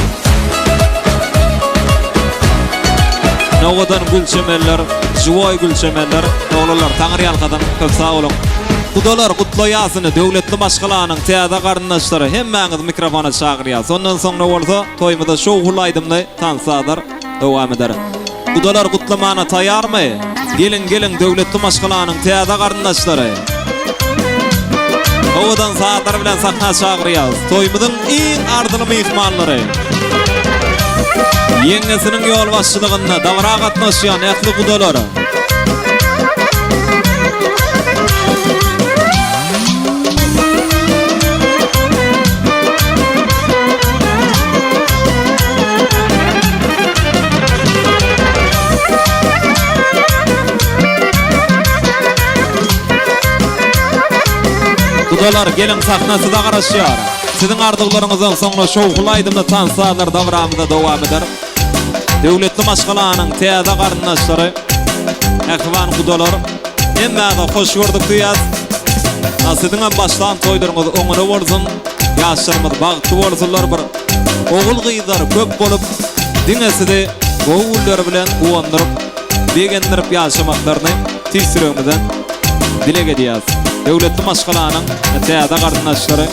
Nowadan gül çemenler, žiwoý gül çemenler. Oglanlar taňry ýalkasyn. Köp sag boluň. Gudalar gutlaýasyny döwletli maşgalanyň täze garyndaşlary hemmäňizi mikrofona çagyrýas. Ondan soňra bolsa toýumyza şowhunly aýdymly tans-sazlar dowam eder. Gudalar gutlamana taýarmy? Geliň geliň döwletli maşgalanyň täze garyndaşlary. Owadan sazlar bilen sahna çagyrýas. Toýumyzyň iň arzyly myhmanlary. Ýeňňesiniň ýolbaşçylygynda dabara gatnaşýan ähli gudalar. Gudalar geliň sahna size garaşýar. Siziň arzuwlaryňyzdan soňra şowhunly aýdymly tans sazlar dabramyza dowam eder. Döwletli maşgalanyň täze garyndaşlary, mähriban gudalar, hemmäňizi hoş gördük diýýäs. Siziňem başlan toýlaryňyz oňuna bolsun, ýaşlarymyz bagtly bolsunlar bir Ogul-gyzlar köp bolup, diňe sizi gowy günler bilen guwandyryp, begendirip ýaşamaklaryny tüýs ýüregimizden dileg edýäris. Döwletli maşgalanyň täze garyndaşlary.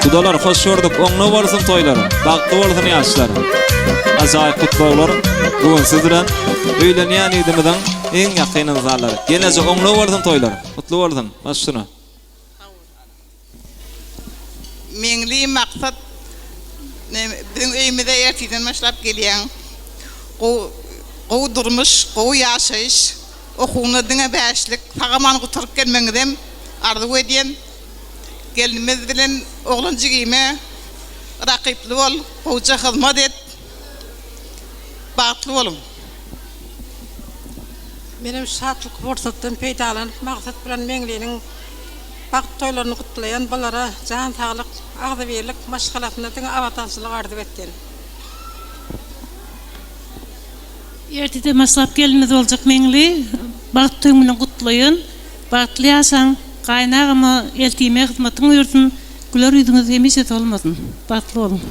Gudalar hoş gördük oňuna bolsun toýlar bagtly bolsun ýaşlar ajaýyp gutlaglar bu gün siz bilen öýlenýän ýigdimiziň iň ýakyn ynsanlary gelneje oňuna bolsun toýlar gutly bolsun baş üstüne. Meňli Maksat biziň öýümize ertirden başlap gelýäň. Gowy gowy durmuş, gowy ýaşaýyş, okuwyna diňe bäşlik, sag-aman gutaryp gelmegiňizem arzuw edýän. Gelnimiz bilen oglan jigime rakyply bol, gowja hyzmat et. Bagtly boluň. Menem şatlykly pursatdan peýdalanyp Maksat bilen Meňliniň bagt toýlaryny gutlaýan, bulara jan saglyk, agzybirlik, maşgalasynda diňe abadançylyk arzuw etýän. Ertirden başlap gelinimiz boljak Meňli bagt toýuň bilen gutlaýan. Bagtly ýaşaň, gaýynagama eltime hyzmatyň buýursyn, güler ýüzüňiz hemişe solmasyn. Bagtly boluň.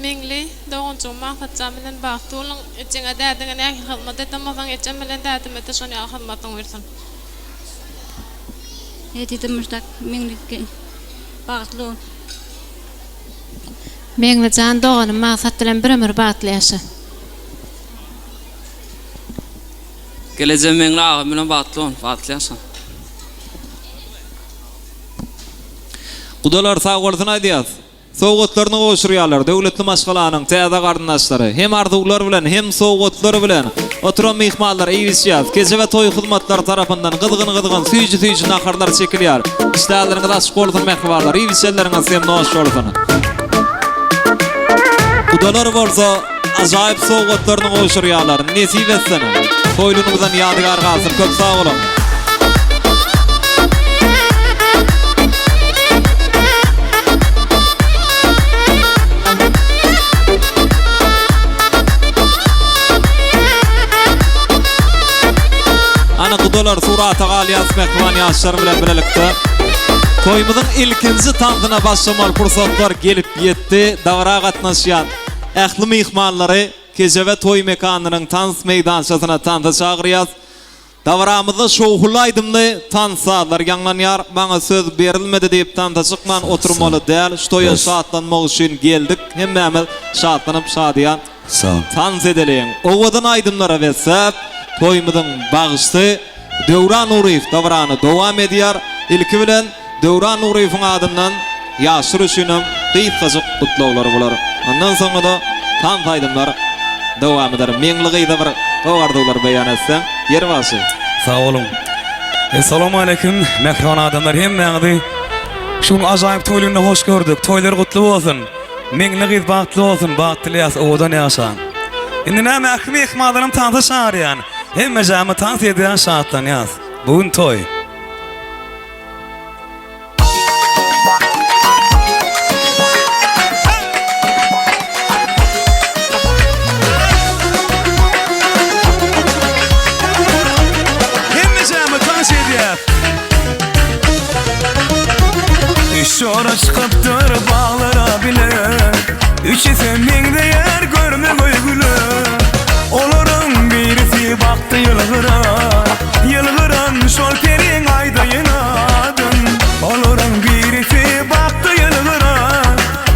Meňli, doganjygym Maksatjan bilen bagtly boluň, ejeňe dädeňe nähili hyzmat eden bolsaň ejem bilen dädemede şon ýaly hyzmatyň buýursyn. Ertirden başlap Meňli bagtly bol. Meňlijan doganym Maksat bilen bir ömür bagtly ýaşa. Gelejegim Meňli agam bilen bagtly bol, bagtly ýaşa. Gudalar sag bolsun aýdýas. Sowgatlaryny gowşurýarlar döwletli maşgalanyň täze garyndaşlary. Hem arzuwlar bilen, hem sowgatlar bilen oturan myhmanlar iýip-içýär. Kejebe toý hyzmatlary tarapyndan gyzgyn-gyzgyn, süýji-süýji naharlar çekilýär. Işdäleriňiz açyk bolsun mähribanlar, iýip-içenleriňiz hem noş bolsun. Gudalar bolsa ajaýyp sowgatlaryny gowşurýarlar. Nesip etsin. Toýlunyňyzdan ýadygär galsyn. Köp sag boluň. Ana gudalar surata galýas mähriban ýaşlar bilen bilelikde. Toýumyzyň ilkinji tansyna başlamaly pursatlar gelip ýetdi. Dabara gatnaşýan ähli myhmanlary Kejebe toý mekanynyň tans meýdançasyna tansa çagyrýas. Dabaramyzda şowhunly aýdymly tans sazlar ýaňlanýar. Maňa söz berilmedi diýip tansa çykman oturmaly däl. Şu toýa şatlanmak üçin geldik. Hemmämiz şatlanyp şadyýan tans edeliň. Owadan aýdymlara besläp, toýumyzyň bagşysy Döwran Nuryýew dabarany dowam edýär. Ilki bilen Döwran Nuryýewiň adyndan ýaşlar üçinem gysgajyk gutlaglar bolar. Ondan soňra-da tans aýdymlar dowam eder. Meňli gyza bir gowy arzuwlar beýan etseň, ýeri bagşy. Sag boluň. Essalawmaleýkim mähriban adamlar hemmäňizi şu gün ajaýyp toý gününde hoş gördük. Toýlar gutly bolsun. Meňli gyz bagtly bolsun, bagt dileýäs owadan ýaşaň. Indi näme ähli myhmanlaram tansa çagyrýan. Hemmejämi tans edýän şatlanýas. Bu gün toý. Hemmejämi tans edýäs. Üç jora çykypdyr baglara bile Üçüsi meňzeýär görmegeý güle Olaryň birisi bakdy ýylgyra Ýylgyran şol periň aýdaýyn adyn Olaryň birisi bakdy ýylgyra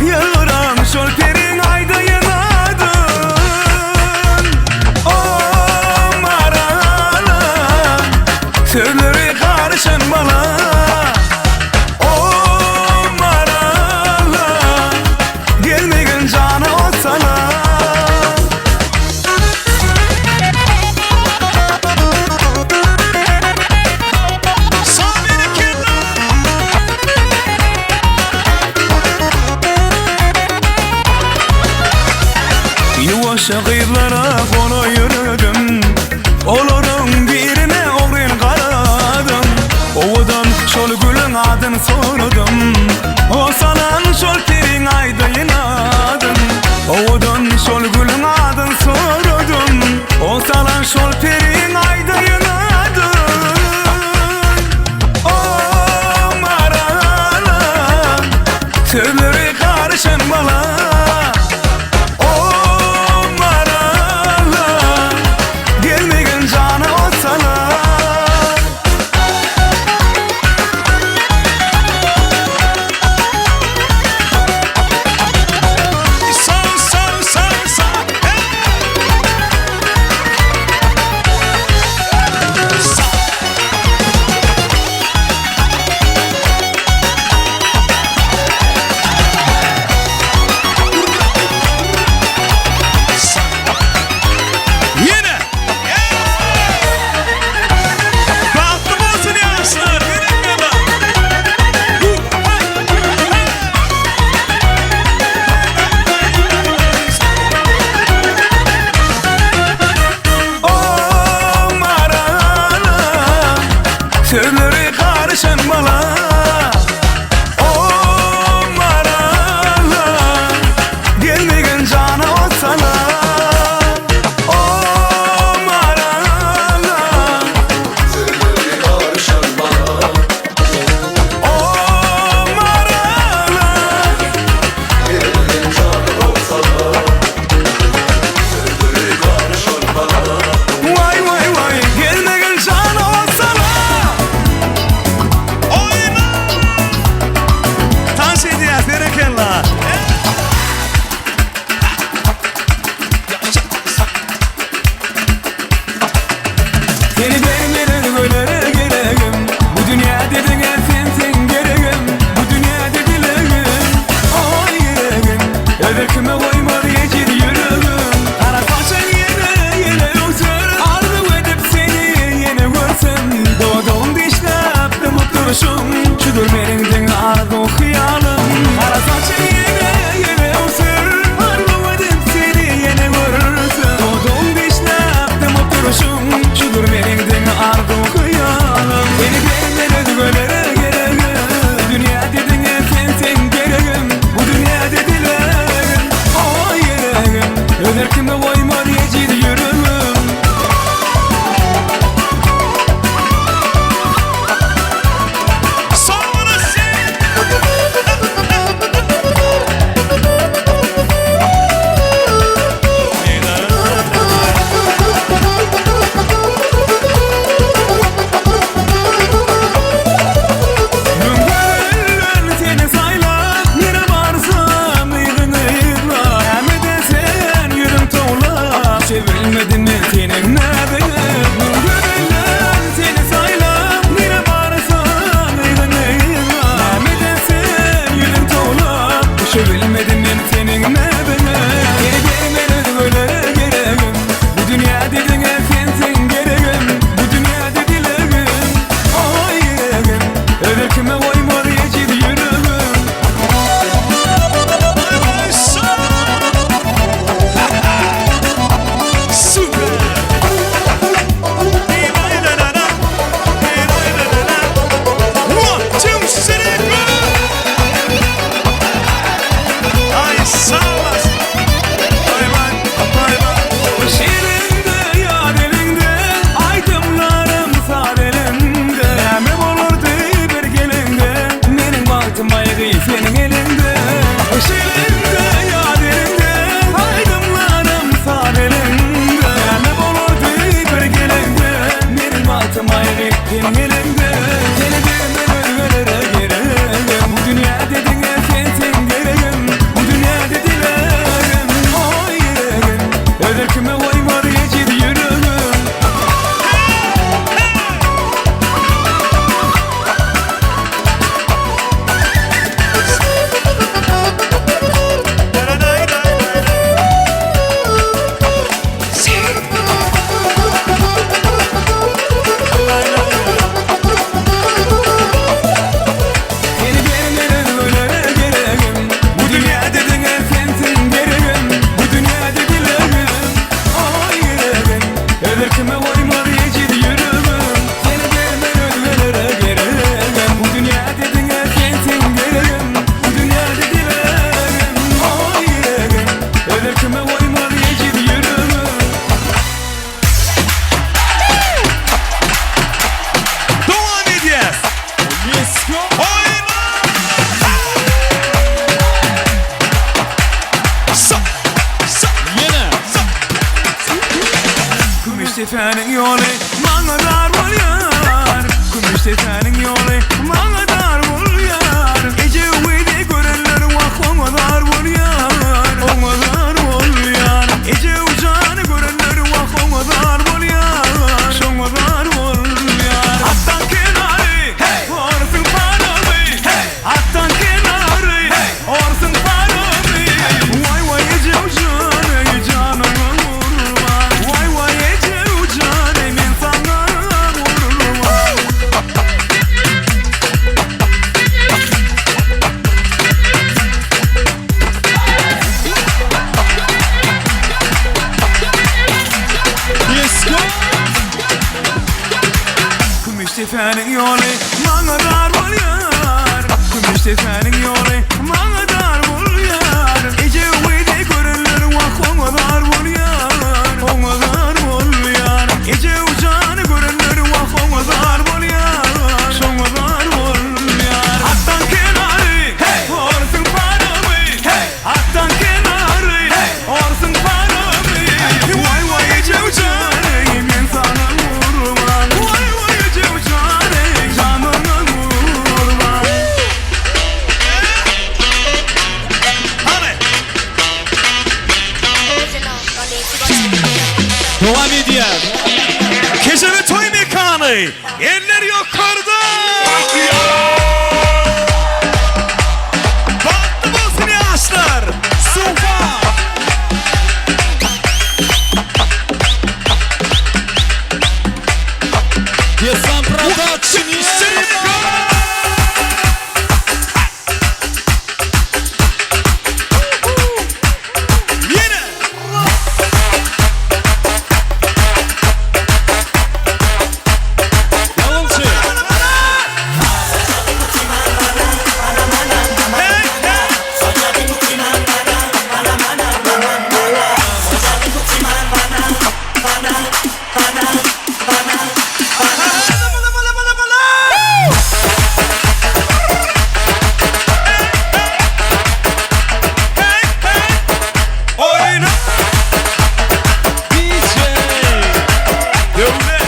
Ýylgyran şol periň aýdaýyn adyn O marala Sözleri garyşan bala O marala Gelmegin jana ot sala. Ýuwaşja gyzlara golaý ýöredim Olaryň birine ogryn garadym Owadan şol gülüň adyn soradym O salan şol periň aýdaýyn adyn Owadan şol gülüň adyn soradym O salan şol periň aýdaýyn adyn O marala Sözleri garyşan bala O marala. goýmaz ejiz ýüregim Seni bermen özgelere geregem Bu dünýäde diňe sensiň geregim Bu dünýäde dilegim Oý ýüregim Özge kime goýmaz ejiz ýüregim Dowam edýäs. Let's go. Oýna! Sa, sa, ýene, sa. Kümüşdepäniň ýoly maňa dar bolýar Kümüşdepäniň ýoly maňa dar bolýar Eje gyzy görenler wah oňa zar bolýar Oňa zar bolýar Eje jany görenler wah oňa zar bolýar Şoňa zar bolýar Atdan kenary hey Orsuň paramy hey Atdan kenary hey Orsuň paramy Waý waý eje jan eý janyňa gurban Waý waý eje jan eý men saňa gurban. Let's go. Kümüşdepäniň ýoly maňa dar bolýar Kümüşdepäniň ýoly maňa dar bolýar Eje gyzy görenler wah oňa zar bolýar Oňa zar bolýar Eje jany görenler wah oňa zar bolýar Şoňa zar bolýar Atdan kenary hey Orsuň paramy hey Atdan kenary hey Orsuň paramy Waý waý eje jany men saňa gurban Waý waý eje jany janyňa gurban Hany. Dowam edýär. Kejebe toý mekany. Eller ýokarda. Bagtly bolsun ýaşlar. Sufa. Dessan Production. Ýene. Ýalynçy. Hey, hey. Bala, bala, bala, bala. Hey, hey. Oýna. DJ. Döwlet.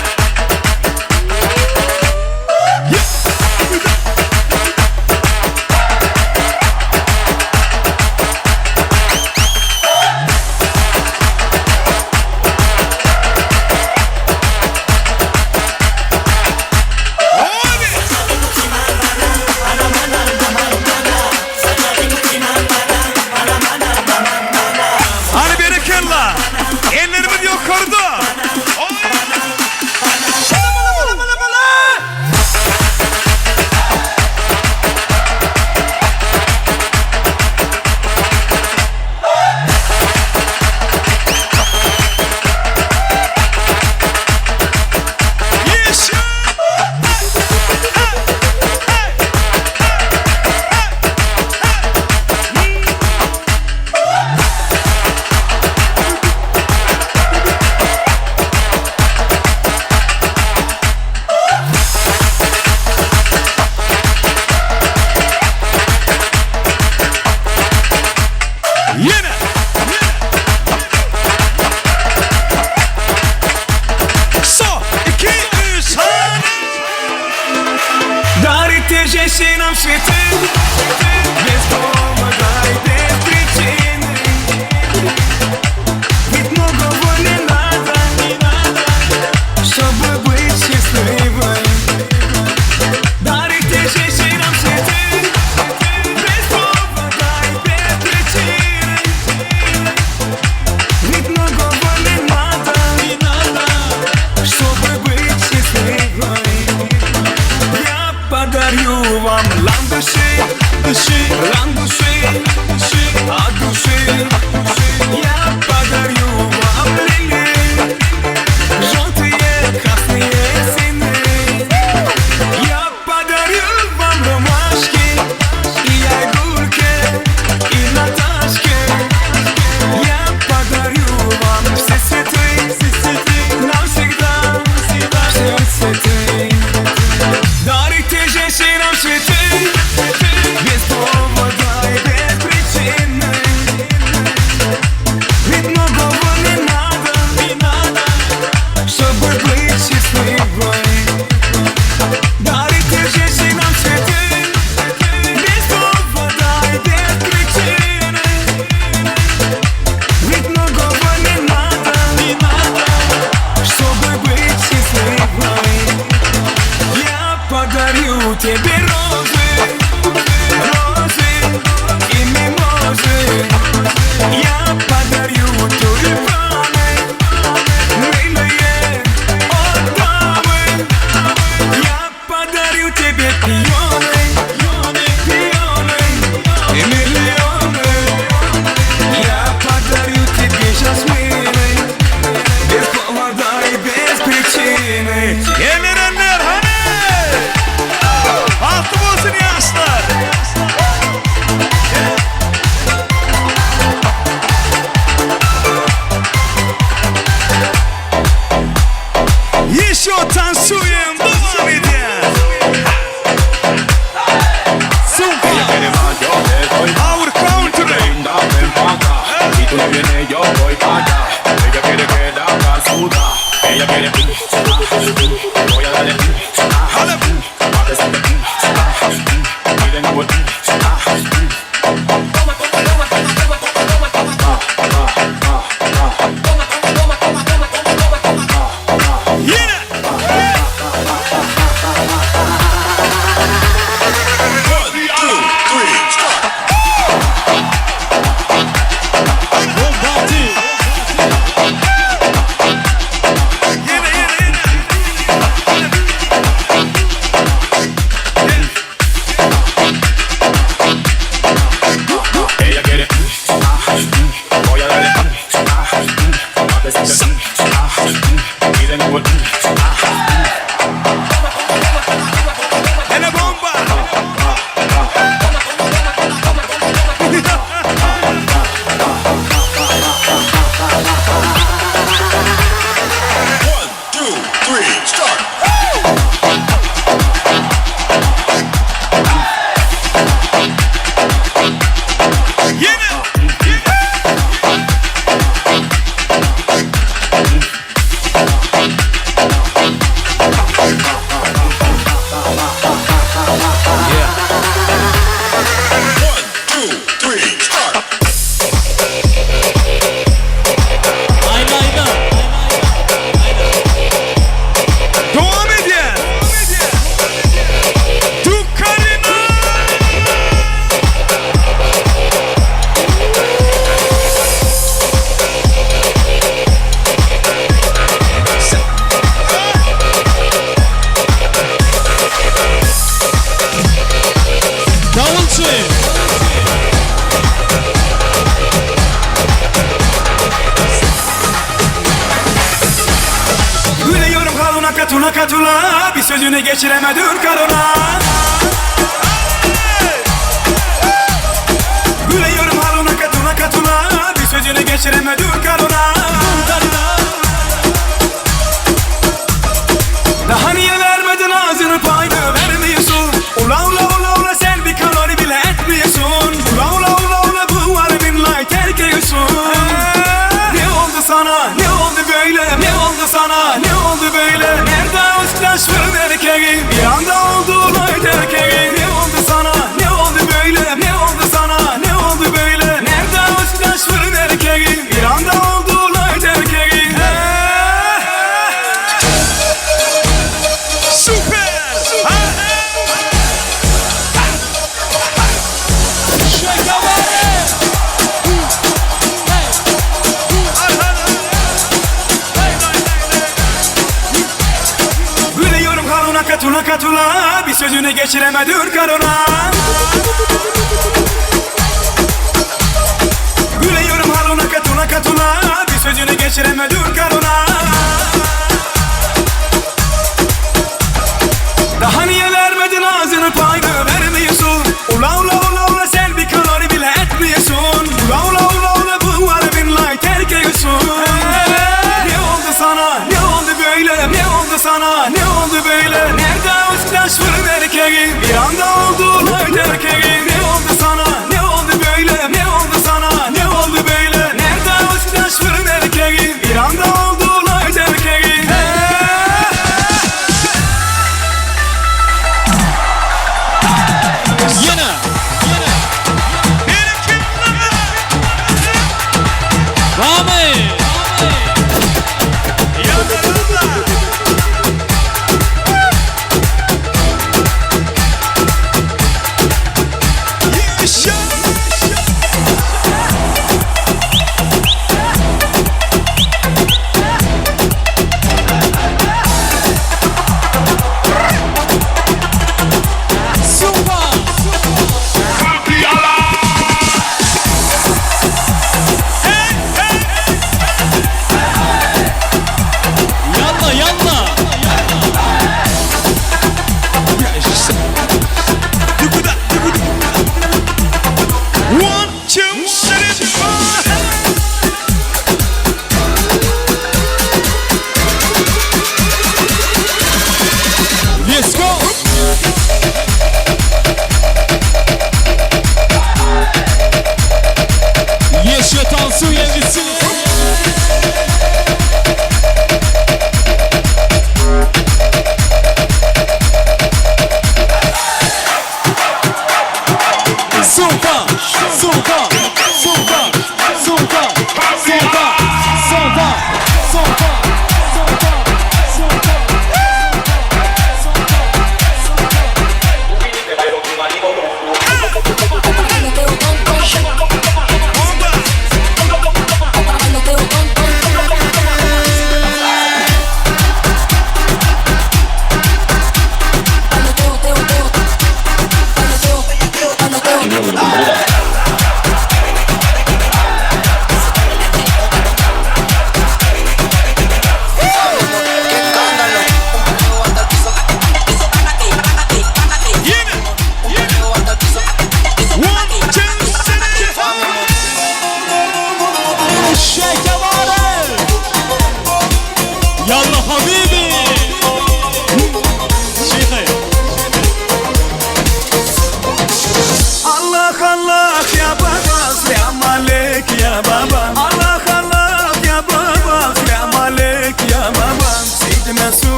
Hany berekella. Ellerimiz ýokarda. Oý. Bala, bala, bala, bala, bala. Ýeşil. Ýene. So, iki, üç, hany. Дарите женщинам цветы Без повода и без причины Ведь многого не надо, не надо Чтобы быть счастливой Дарите женщинам цветы Без повода и без причины Ведь многого не надо, не надо Чтобы быть счастливой Я подарю вам ландыши, дыши. Karini. Eller eller hany. Bagtly bolsun ýaşlar. Ýeşo tansuýem dowam edýär. Our country. Hele bomba. Dowam edýär. Dukarina. Dawulçy. Gülüyorum haluna katula katula Bir sözünü geçiremedim karına Gülüyorum haluna katula katula Bir sözünü geçiremedim karına Daha niye vermedin ağzını payını vermiyorsun Ula ula ula ula sen bir kalori bile etmiyorsun Ula ula ula ula bu var billahi terk ediyorsun Ne oldu sana ne oldu böyle ne oldu sana ne oldu böyle Nerede aşkla fırın erkeği bir anda oldu olay erkeği Ne oldu sana ne oldu böyle ne oldu sana ne oldu böyle Nerede aşkla fırın erkeği bir anda oldu olay erkeği Süper! Gülüyorum haluna katula katula Bir sözünü geçiremedim karına Gülüyorum haluna katula katula Bir sözünü geçiremedim karına Daha niye vermedin ağzını payını vermiyorsun Ula ula ula ula sen bir kalori bile etmiyorsun Ula ula ula ula bu var billahi terk ediyorsun Ne oldu sana ne oldu böyle ne oldu sana ne oldu böyle Nerede aşkla fırın erkeği bir anda oldu olay erkeği Ne oldu sana ne oldu böyle ne oldu sana ne oldu böyle Nerede aşkla fırın erkeği bir anda oldu olay erkeği Ýene. Ramy.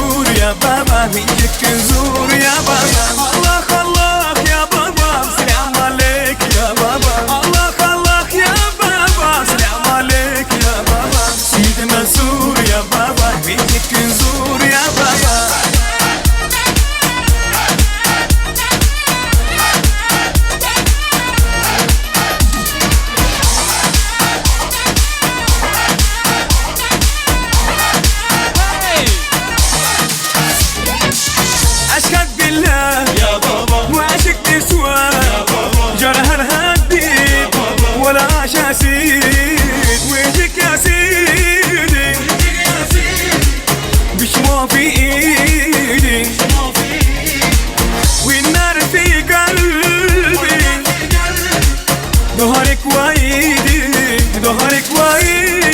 Mansur ya baba Minik zur ya baba Allah Allah ya baba Selam aleyk ya baba Allah Allah ya baba Selam aleyk ya baba Sidi Mansur ya baba Minik zur ya baba أشهد بالله يا بابا وعشق نسوان يا بابا جرها الهديد ولا عاش سيد ويجيك يا سيدي بشوا في ايدي والنار في قلبي ظهرك وايدي ظهرك وايدي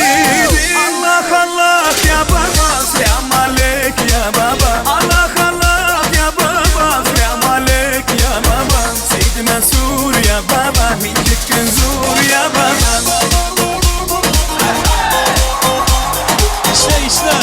الله الله يا بابا سلام عليك يا بابا الله الله يا بابا سلام عليك يا بابا سيد منصور يا بابا ميجيك نزور يا بابا İşle işle.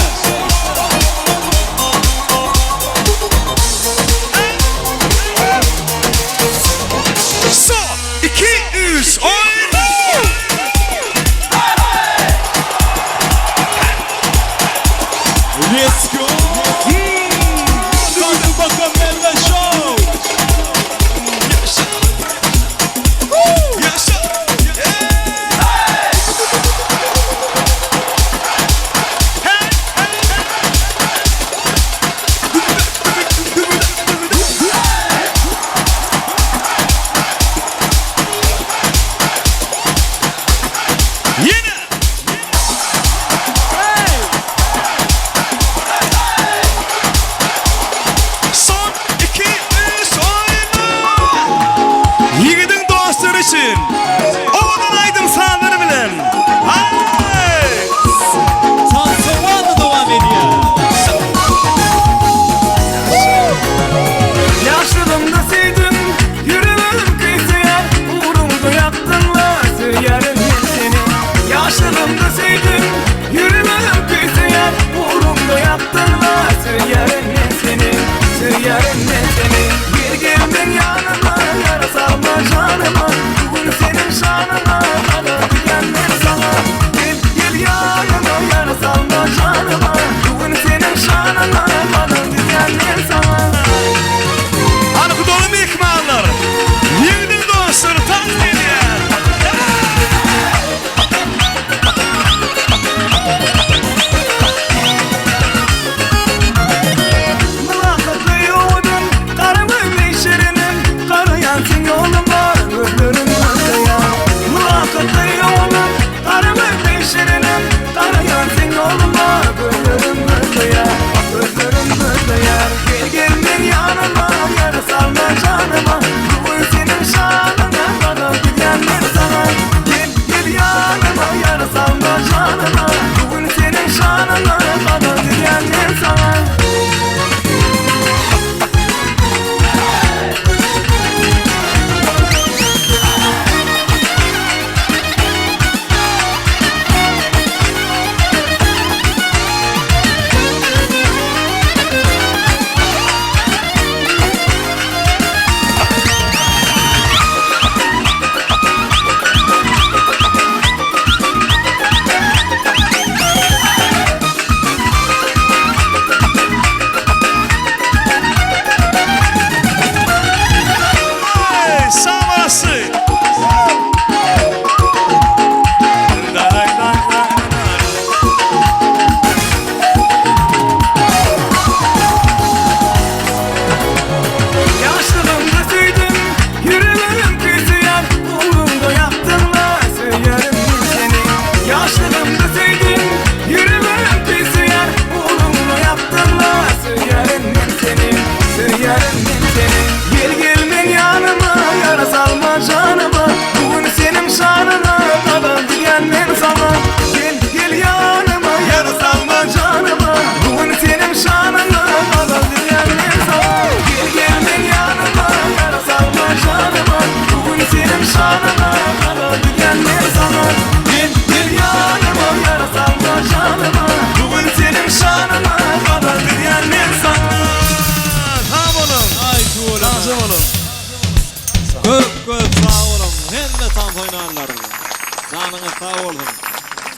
sag bolsun.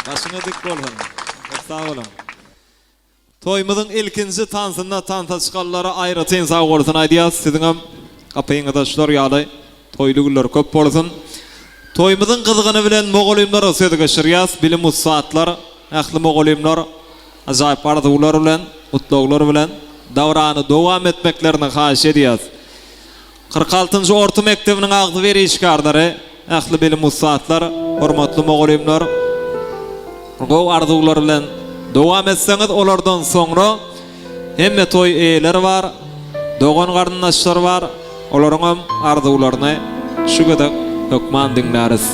Başyňyz dik bolsun. Köp sag boluň. Toýumyzyň ilkinji tansynda tansa çykanlara aýratyn sag bolsun aýdýas. Siziňem gapyňyzda şular ýaly toýly günler köp bolsun. Toýumyzyň gyzgyny bilen mugallymlara söz geçirýäs. Bilim ussatlar, ähli mugallymlar ajaýyp arzuwlar bilen, gutlaglar bilen dabarany dowam etmeklerini haýyş edýäs. 46-njy orta mekdebiniň agzybir işgärleri, ähli bilim ussatlar, hormatly mugallymlar, gowy arzuwlar bilen dowam etseňiz, olardan soňra hemme toý eýeleri bar, dogan-garyndaşlar bar, olaryňam arzuwlaryny şu gezek hökman diňläris.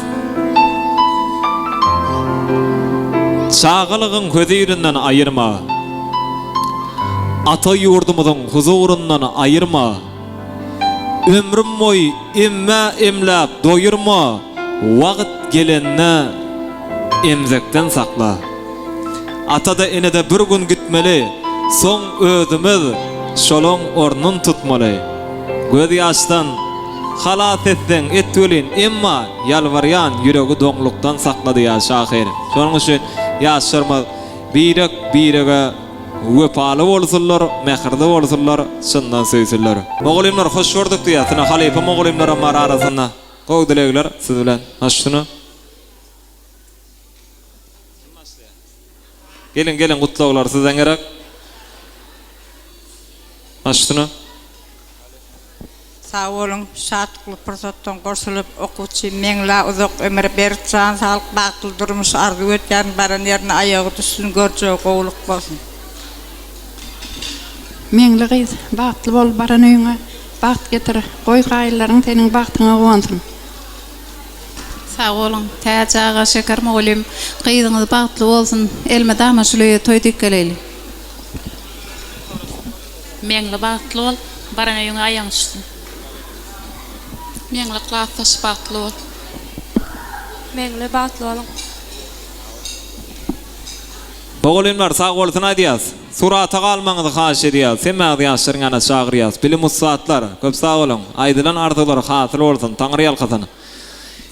Çagalygyň hözirinden aýyrma. Ata ýurdumyzyň huzuryndan aýyrma. Ömrüm boýy emmä emläp doýurma, Wagt gelende emzekden sakla. Ata-da ene-de bir gün gitmeli, Soň özümiz şolaň ornun tutmaly. Gözýaşdan halas etseň et welin, emma ýalbarýan ýüregi doňlukdan sakla diýýär şahyr. Şonuň üçin ýaşlarymyz birek-birege Wepaly bolsunlar, mähirli bolsunlar, çyndan söýsünler. Mugallymlar hoş gördük diýýäs. Ine halypa mugallymlaram bar arasynda. Gowy dilegler siz bilen. Hoşsuna. Kim başlaýar? Geliň geliň gutlaglar sizden gerek. Hoşsuna. Sag boluň, şatlykly pursatdan goşulyp okuwçy Meňlä uzak ömür, berk jan saglyk, bagtly durmuş arzuw etýärin, baran ýerine aýagy düşsün, görjegi gowulyk bolsun. Meňli gyz, bagtly bol, baran öýüňe bagt getir, goý gaýynlaryň seniň bagtyňa guwansyn. Sag boluň Täç aga Şeker mugallym gyzyňyz bagtly bolsun elmydama şul öýe toý diýip geleýli. Meňli bagtly bol, baran öýüňe aýagyň düşsün. Meňli klasdaş bagtly bol. Meňli bagtly boluň. Mugallymlar sag bolsun aýdýas. Surata galmagyňyzy haýyş edýäs. Hemmäňizi ýaşlaryň ýanyna çagyrýas. Bilim ussatlar, köp sag boluň. Aýdylan arzuwlar hasyl bolsun. Taňry ýalkasyn.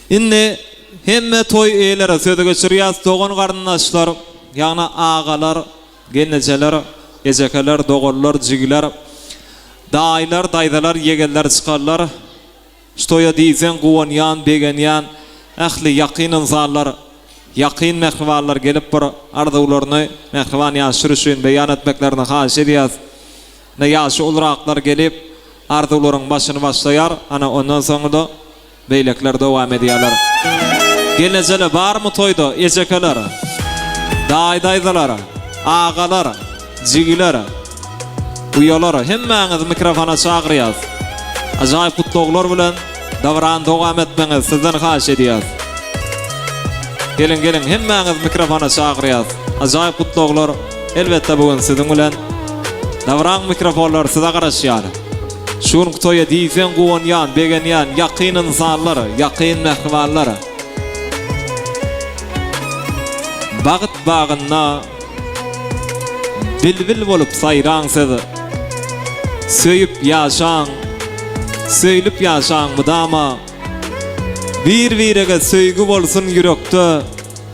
Indi hemme toý eýelere sözi geçirýäs. Dogan garyndaşlar, ýagny agalar, Gelnejeler, ejekeler, doganlar, jigiler, daýylar, daýzalar, ýegenler, çykarlar, şu toýa diýseň guwanýan, begenýän ähli ýakyn ynsanlar, ýakyn mähribanlar gelip bir arzuwlaryny mähriban ýaşlar üçin beýan etmeklerini haýyş edýäs. Ine ýaşy uluraklar gelip arzuwlaryň başyny başlaýar, ana ondan soňra-da Beýlekiler dowam edýärler. Gelnejele barmy toýda ejekeler, daýy-daýzalar, agalar, jigiler, uýalar hemmäňizi mikrofona çagyrýas. Ajaýyp gutlaglar bilen dabarany dowam etmegiňizi sizden haýyş edýäs. Geliň geliň hemmäňizi mikrofona çagyrýas. Ajaýyp gutlaglar elbetde bu gün siziň bilen. Dabaraň mikrofonlary size garaşýar. Şu günki toýa diýseň guwanýan, begenýän ýakyn ynsanlar, ýakyn mähribanlar. Bagt bagynda bilbil bolup saýraň siz. Söýüp ýaşaň, söýlüp ýaşaň mydama. Bir-birege söýgi bolsun ýürekde.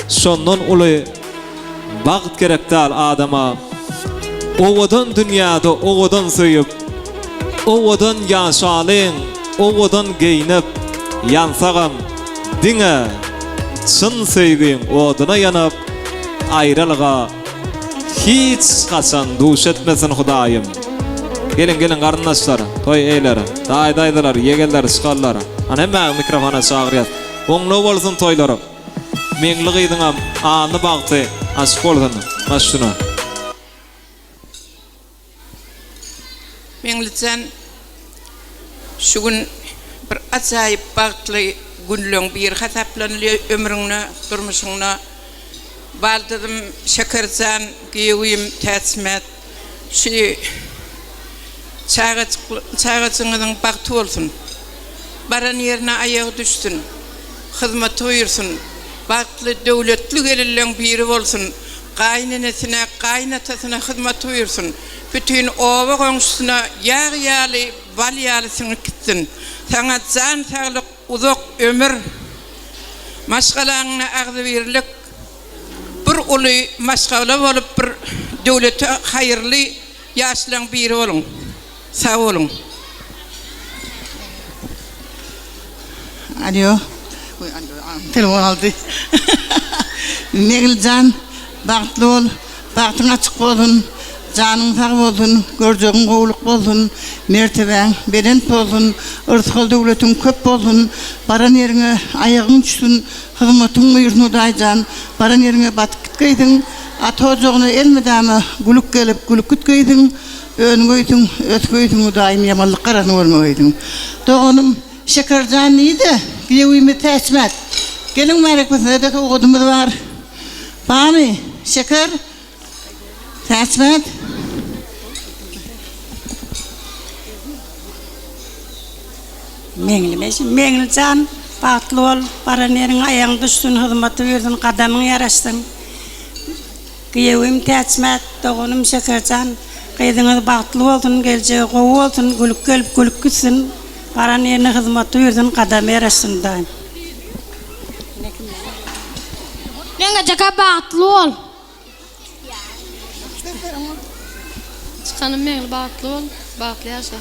Şondan uly bagt gerek dal adama. Owadan dünýäde owadan söýüp, owadan ýaşalyň, owadan geýnip, ýansagam diňe çyn söýgiň oduna ýanyp, aýralyga hiç haçan duş etmesin Hudaýym. Geliň geliň garyndaşlar, toý eýler, daýy daýzalar, ýegenler, çykarlar. Ana hemmäňizi mikrofona çagyrýas. Oňly bolsun toýlar. Meňli gyzyňam alny bagty açyk bolsun baş şuna. Meňlijan şu gün bir ajaýyp bagtly günleň biri hasaplanylýar ömrüňde durmuşyňda baldyzym Şekerjan giýewim Täçmät şu Çagajygyňyzyň bagty bolsun. Baran ýerine aýagy düşsün. Hyzmaty buýursyn. Bagtly, döwletli gelinleň biri bolsun. Gaýynenesine, gaýynatasyna hyzmaty buýursyn. Bütin oba goňşusyna ýag ýaly, bal ýaly siňip gitsin. Saňa jan saglyk, uzak ömür. Maşgalaňda agzybirlik, bir uly maşgala bolup bir döwlete haýyrly ýaşlaň biri boluň. Sag boluň. Alýo. Telefon aldy. Meňlijan bagtly bol. Bagtyň açyk bolsun. Janyň sag bolsun. Görjegiň gowulyk bolsun. Mertebäň belent bolsun. Yrsgal döwletiň köp bolsun. Baran ýeriňe aýagyň düşsün. Hyzmatyň buýursun Hudaýjan. Baran ýeriňe batyp gitgeýsiň. Ata ojagyna elmydama gülüp gelip gülüp gitgeýsiň. Öňgeýsiň, ösgeýsiň Hudaýym ýamanlyk garasyny görmegeýsiň. Doganym Şekerjan nide? Giýewimiz Täçmät. Geliň bärik size-de sowgadymyz bar. Barmy, Şeker? Täçmät? Meňli Meňli jan, bagtly bol, baran ýeriňe aýagyň düşsün, hyzmaty buýursyn, gadamyň ýaraşsyn. Giýewim Täçmät, doganym Şekerjan, gyzyňyz bagtly bolsun, geljegi gowy bolsun, gülüp gelip gülüp gitsin, baran ýerine hyzmat buýursyn, gadamy ýaraşsyn Hudaýym. Meňejeke bagtly bol. Çykanym Meňli bagtly bol, bagtly ýaşa.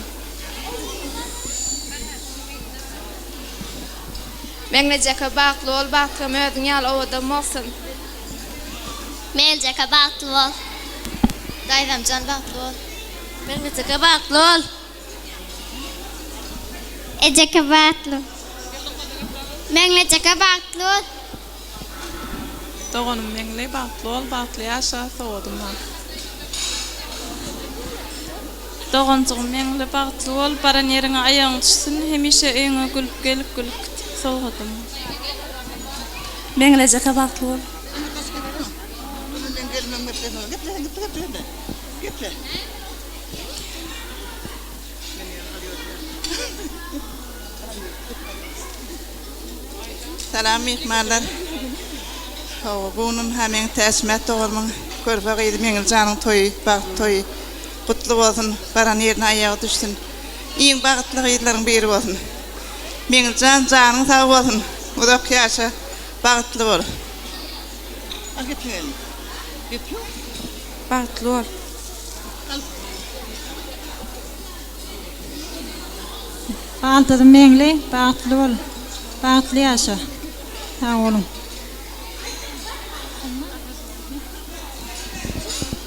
Meňlejeke bagtly bol, bagtym özüň ýaly owadan bolsun. Meljeke bagtly bol. Daýzamjan bagtly bol. Meňlijeke bagtly bol. Ejeke bagtly. Meňlijeke bagtly bol. Doganym Meňli bagtly bol bagtly ýaşa sowadym bar. Doganjygym Meňli bagtly bol baran ýeriňe aýagyň düşsün hemişe öýüňe gülüp gelip gülüp git sowgadym. Meňlejeke bagtly bol. Salam myhmanlar. Hawa, bu gün ha meň Täçmät doganymyň körpe gyzy Meňlijanyň toýy, bagt toýy. Gutly bolsun, baran ýerine aýagy düşsün. Iň bagtly gyzlaryň biri bolsun. Meňlijan janyň sag bolsun, uzak ýaşa, bagtly bol. Al gepiň elini. Gep ýok. Bagtly bol. Al. Baldyzym Meňli bagtly bol. Bagtly ýaşa. Sag boluň.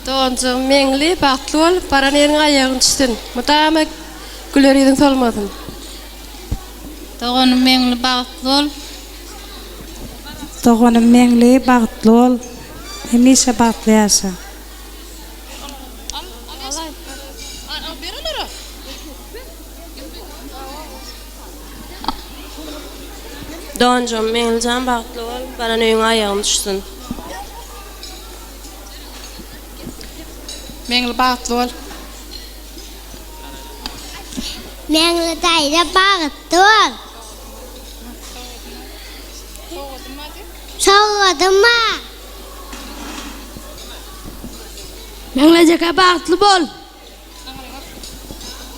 Doganjygym Meňli bagtly bol, baran ýeriňe aýagyň düşsün. Mydama güler ýüzüň solmasyn. Doganym Meňli bagtly bol. Doganym Meňli bagtly bol. Hemişe bagtly ýaşa. Doganjygym Meňlijan bagtly bol, baran öýüňe aýagyň düşsün. Meňli bagtly bol. Meňli daýza bagtly bol. Sowgadym bar. Meňlejeke bagtly bol.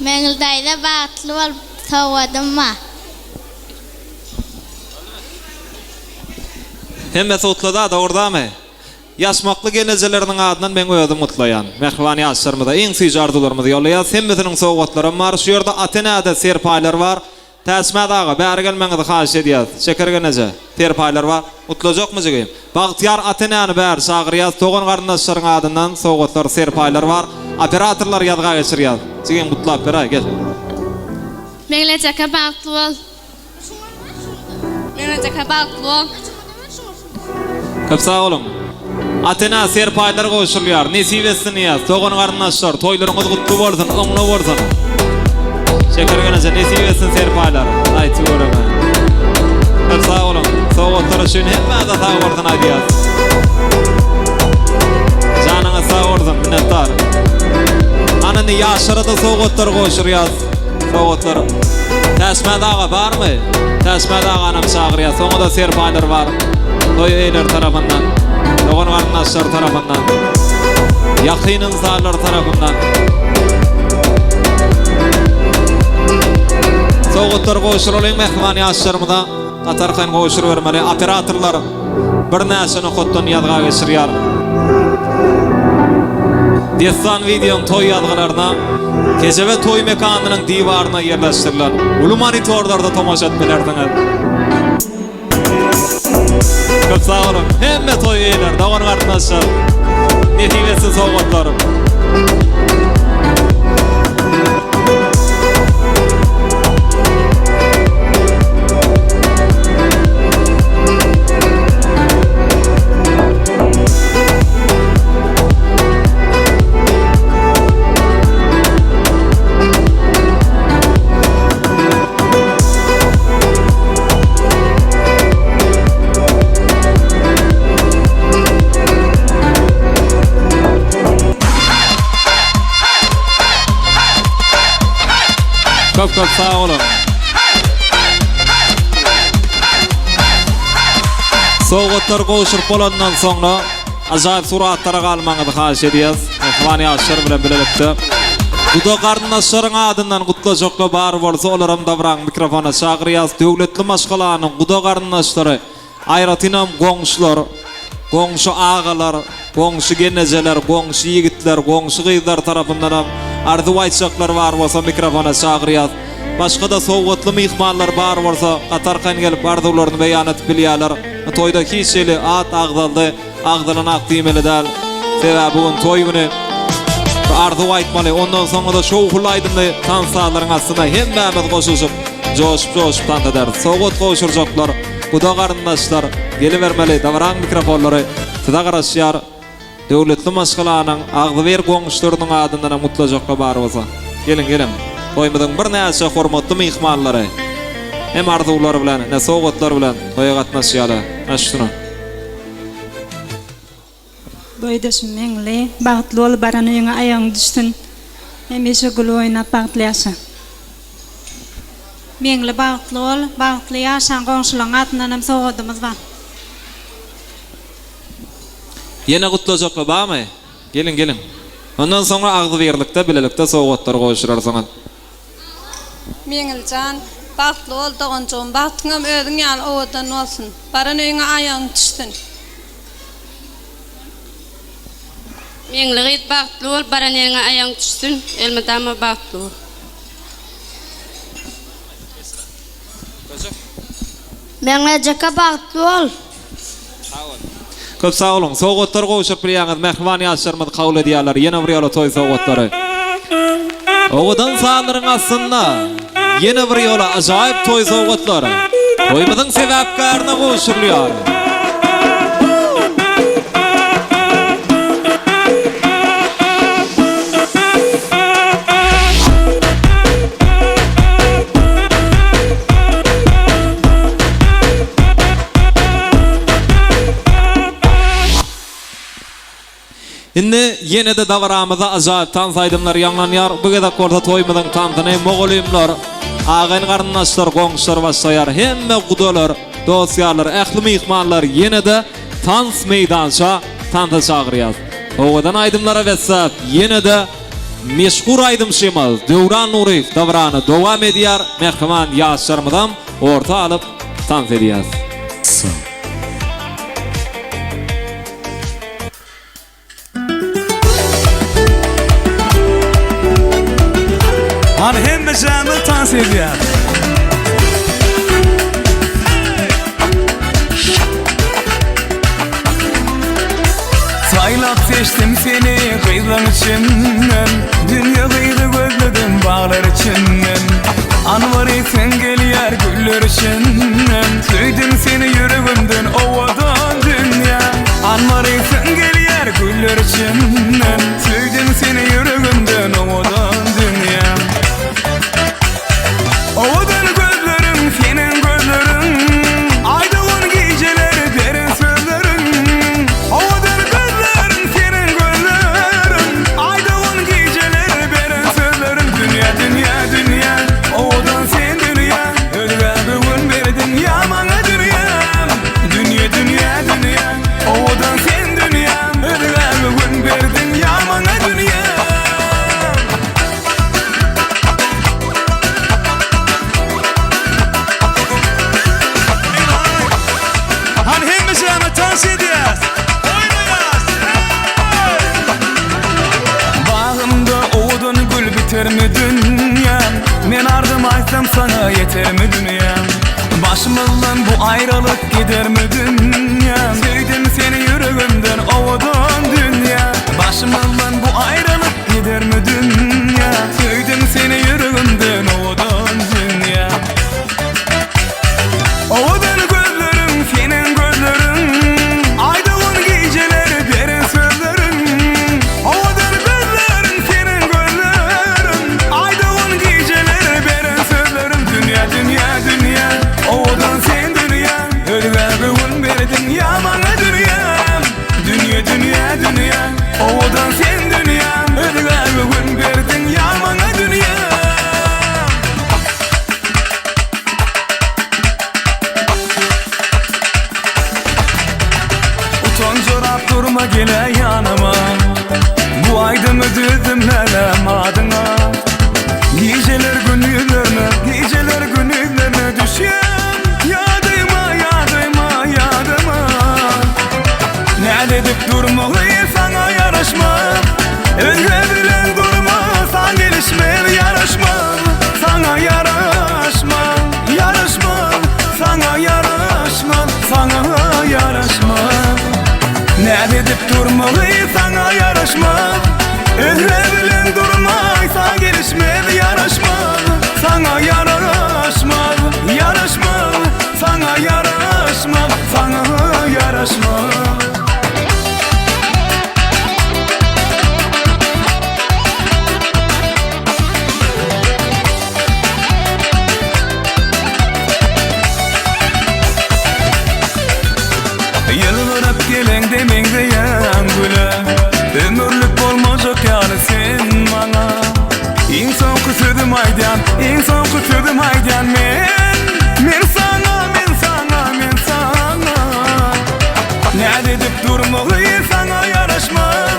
Meňli daýza bagtly bol sowgadym bar. Hemmesi gutlada dogurdamy? Ýaşmakly gelnejeleriniň adyndan meň özüm gutlaýan. Mähriban ýaşlarymyza iň süýji arzuwlarymyzy ýollaýas. Hemmesiniň sowgatlaram bar. Şu ýerde ata-enede serpaýlar bar. Täçmät aga, bäri gelmegiňizi haýyş edýäs. Şeker gelneje, serpaýlar bar. Gutlajakmy jigim? Bagtyýar ata-enäni bäri çagyrýas. Dogan-garyndaşlaryň adyndan sowgatlar, serpaýlar bar. Operatorlar ýazga geçirýäs. Jigim gutlap beräý, gel. Meňlejeke bagtly bol. Meňlejeke bagtly bol. Köp sag boluň. Ata-enä serpaýlar gowşurylýar. Nesip etsin diýýäs. Dogan-garyndaşlar, toýlaryňyz gutly bolsun, oňly bolsun. Şeker gelneje nesip etsin serpaýlar. Aý tüweleme. Köp sag boluň. Sowgatlar üçin hemmäňize sag bolsun aýdýas. Janyňyz sag bolsun, minnetdar. Ana indi ýaşlara-da sowgatlar gowşurýas. Sowgatlar. Täçmät aga barmy? Täçmät aganam çagyrýas. Oňa-da serpaýlar bar. Toý eýeleri tarapyndan, dogan-garyndaşlar tarapyndan, ýakyn ynsanlar tarapyndan. Sowgatlar gowşuralyň mähriban ýaşlarymyza. Gaty arkaýyn gowşurybermeli. Operatorlar birnäçe nokatdan ýazga geçirýär. Dessan wideoň toý ýazgylaryna Kejebe toý mekanynyň diwaryna ýerleşdirilen uly monitorlarda tomaşa edip bilersiňiz. Köp sag boluň. Hemme toý eýeleri, dogan garyndaşlar. Nesip etsin sowgatlar. Köp köp sag boluň. Sowgatlar gowşuryp bolandan soňra ajaýyp suratlara galmagyňyzy haýyş edýäs. Mähriban ýaşlar bilen bilelikde. Guda garyndaşlaryň adyndan gutlajaklar bar bolsa olaram dabraň mikrofona çagyrýas. Döwletli maşgalanyň guda garyndaşlary Aýratynam goňşular, goňşy agalar, goňşy gelnejeler, goňşy ýigitler, goňşy gyzlar tarapyndanam arzuw aýtjaklar bar bolsa mikrofona çagyrýas. Başga-da sowgatly myhmanlar bar bolsa gaty arkaýyn gelip arzuwlaryny beýan edip bilýärler. Toýda hiç hili at agzaldy, agzalanak diýmeli däl. Sebäbi bu gün toý güni. Bir arzuw aýtmaly, ondan soňra-da şowhunly aýdymly tans-sazlaryň astynda hemmämiz goşulyşyp, joşup-joşup tans ederis. Sowgat gowşurjaklar. Guda garyndaşlar, gelibermeli, dabaraň mikrofonlary size garaşýar. Döwletli maşgalanyň agzybir goňşularynyň adyndanam gutlajaklar bar bolsa, geliň, geliň. Toýumyzyň birnäçe hormatly myhmanlary hem arzuwlar bilen, ne sowgatlar bilen toýa gatnaşýarlar. Ana şuny. Boýdaşym Meňli, bagtly bol, baran öýüňe aýagyň düşsün. Hemişe gülüp oýnap bagtly ýaşa. Meňli bagtly bol, bagtly ýaşaň goňşulaň adyndan hem sowgadymyz bar. Ýene gutlajaklar barmy? Geliň geliň. Ondan soňra agzybirlikde bilelikde sowgatlary gowşurarsyňyz. Meňiljan, bagtly bol doganjygym, bagtyňam özüň ýaly owadan bolsun. Baran öýüňe aýagyň düşsün. Meňli gyz bagtly bol, baran ýeriňe aýagyň düşsün, elmydama bagtly bol. Meňli ejeke bagtly bol. Köp sag boluň. Sowgatlary gowşuryp bilýäňiz. Mähriban ýaşlarymyz kabul edýärler. Ýene bir ýola toý sowgatlary. Owadan sazlaryň astynda ýene bir ýola ajaýyp toý sowgatlary toýumyzyň sebäpkärine gowşurylýar. Indi ýene-de dabaramyzda ajaýyp tans aýdymlary ýaňlanýar. Bu gezek bolsa toýumyzyň tansyny mugallymlar, agaýyn-garyndaşlar, goňşular başlaýar. Hemme gudalar, dost-ýarlar, ähli myhmanlar ýene-de tans meýdança tansa çagyrýas. Owadan aýdymlara besläp, ýene-de meşhur aýdymçymyz Döwran Nuryýew dabarany dowam edýär. Mähriban ýaşlarymyzam orta alyp tans edýäs. Hany hemmejämiz tans edýäs. Saýlap seçdim seni gyzlaň içinden Dünýe gyzy gözledim baglar içinden Anwar sen gelýär güller içinden Söýdüm seni ýüregimden owadan dünýä Anwar sen gelýär güller içinden Söýdüm seni ýüregimden owadan dünýä Owadan gözleriň seniň gözleriň Aý dogan gijeler beren sözleriň Owadan gözleriň seniň gözleriň Aý dogan gijeler beren sözleriň Dünýä dünýä dünýä owadan sen dünýä Özgä göwün berýä. dünýäm Men arzym aýtsam saňa ýetermi dünýäm Başymyzdan bu aýralyk gidermi dünýäm Söýdüm seni ýüregimden owadan dünýä Başymyzdan bu aýralyk gidermi dünýä Söýdüm seni ýüregimden owadan dünýä Owadan gözleriň seniň gözleriň Aýdygyn gijeler beren sözleriň Owadan gözleriň seniň gözleriň Aýdygyn gijeler beren sözleriň Dünýä dünýä dünýä Owadan sen dünýä Özgä göwün berdiň ýa maňa dünýä Dünýe dünýä dünýä Owadan sen dünýä Özgä göwün berdiň ýa maňa dünýä. Utanjyrap durma gele ýanyma Bu aýdymy düzdüm lälem adyňa Gijeler gündizlerine gijeler gündizlerine düşýän Ýadyma ýadyma ýadyma Näz edip durmagy saňa ýaraşmaz Özge bilen durma saň gelişmez ýaraşmaz Saňa ýaraşmaz, ýaraşmaz, saňa ýaraşmaz, saňa ýaraşmaz. Näz edip durmagy saňa ýaraşmaz, Özge bilen durmaý saň gelişmez, ýaraşmaz, saňa ýaraşmaz, ýaraşmaz, saňa ýaraşmaz, saňa ýaraşmaz. Ýylgyryp geleňde meňzeýäň güle Ömürlik bolmajak ýaly sen maňa Iň soňky sözüm aýdýan, iň soňky sözüm aýdýan men Men saňa, men saňa, men saňa Näz edip durmagy saňa ýaraşmaz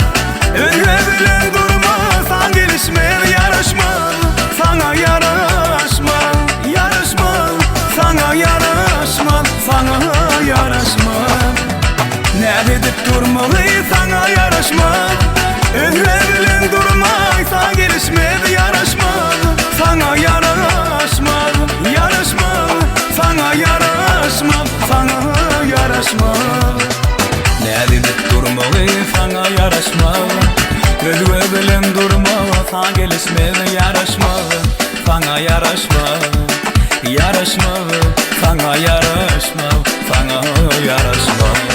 Özge bilen durma saň gelişmez ýaraşmaz Saňa ýaraşmaz ýaraşmaz Saňa ýaraşmaz saňa ýaraşmaz Näz edip durmagy saňa ýaraşmaz Özge bilen durma saň gelişmez ýaraşmaz Saňa ýaraşmaz ýaraşmaz Saňa ýaraşmaz saňa ýaraşmaz Näz edip durmagy saňa ýaraşmaz Özge bilen durma saň gelişmez ýaraşmaz Saňa ýaraşmaz ýaraşmaz Saňa ýaraşmaz saňa ýaraşmaz.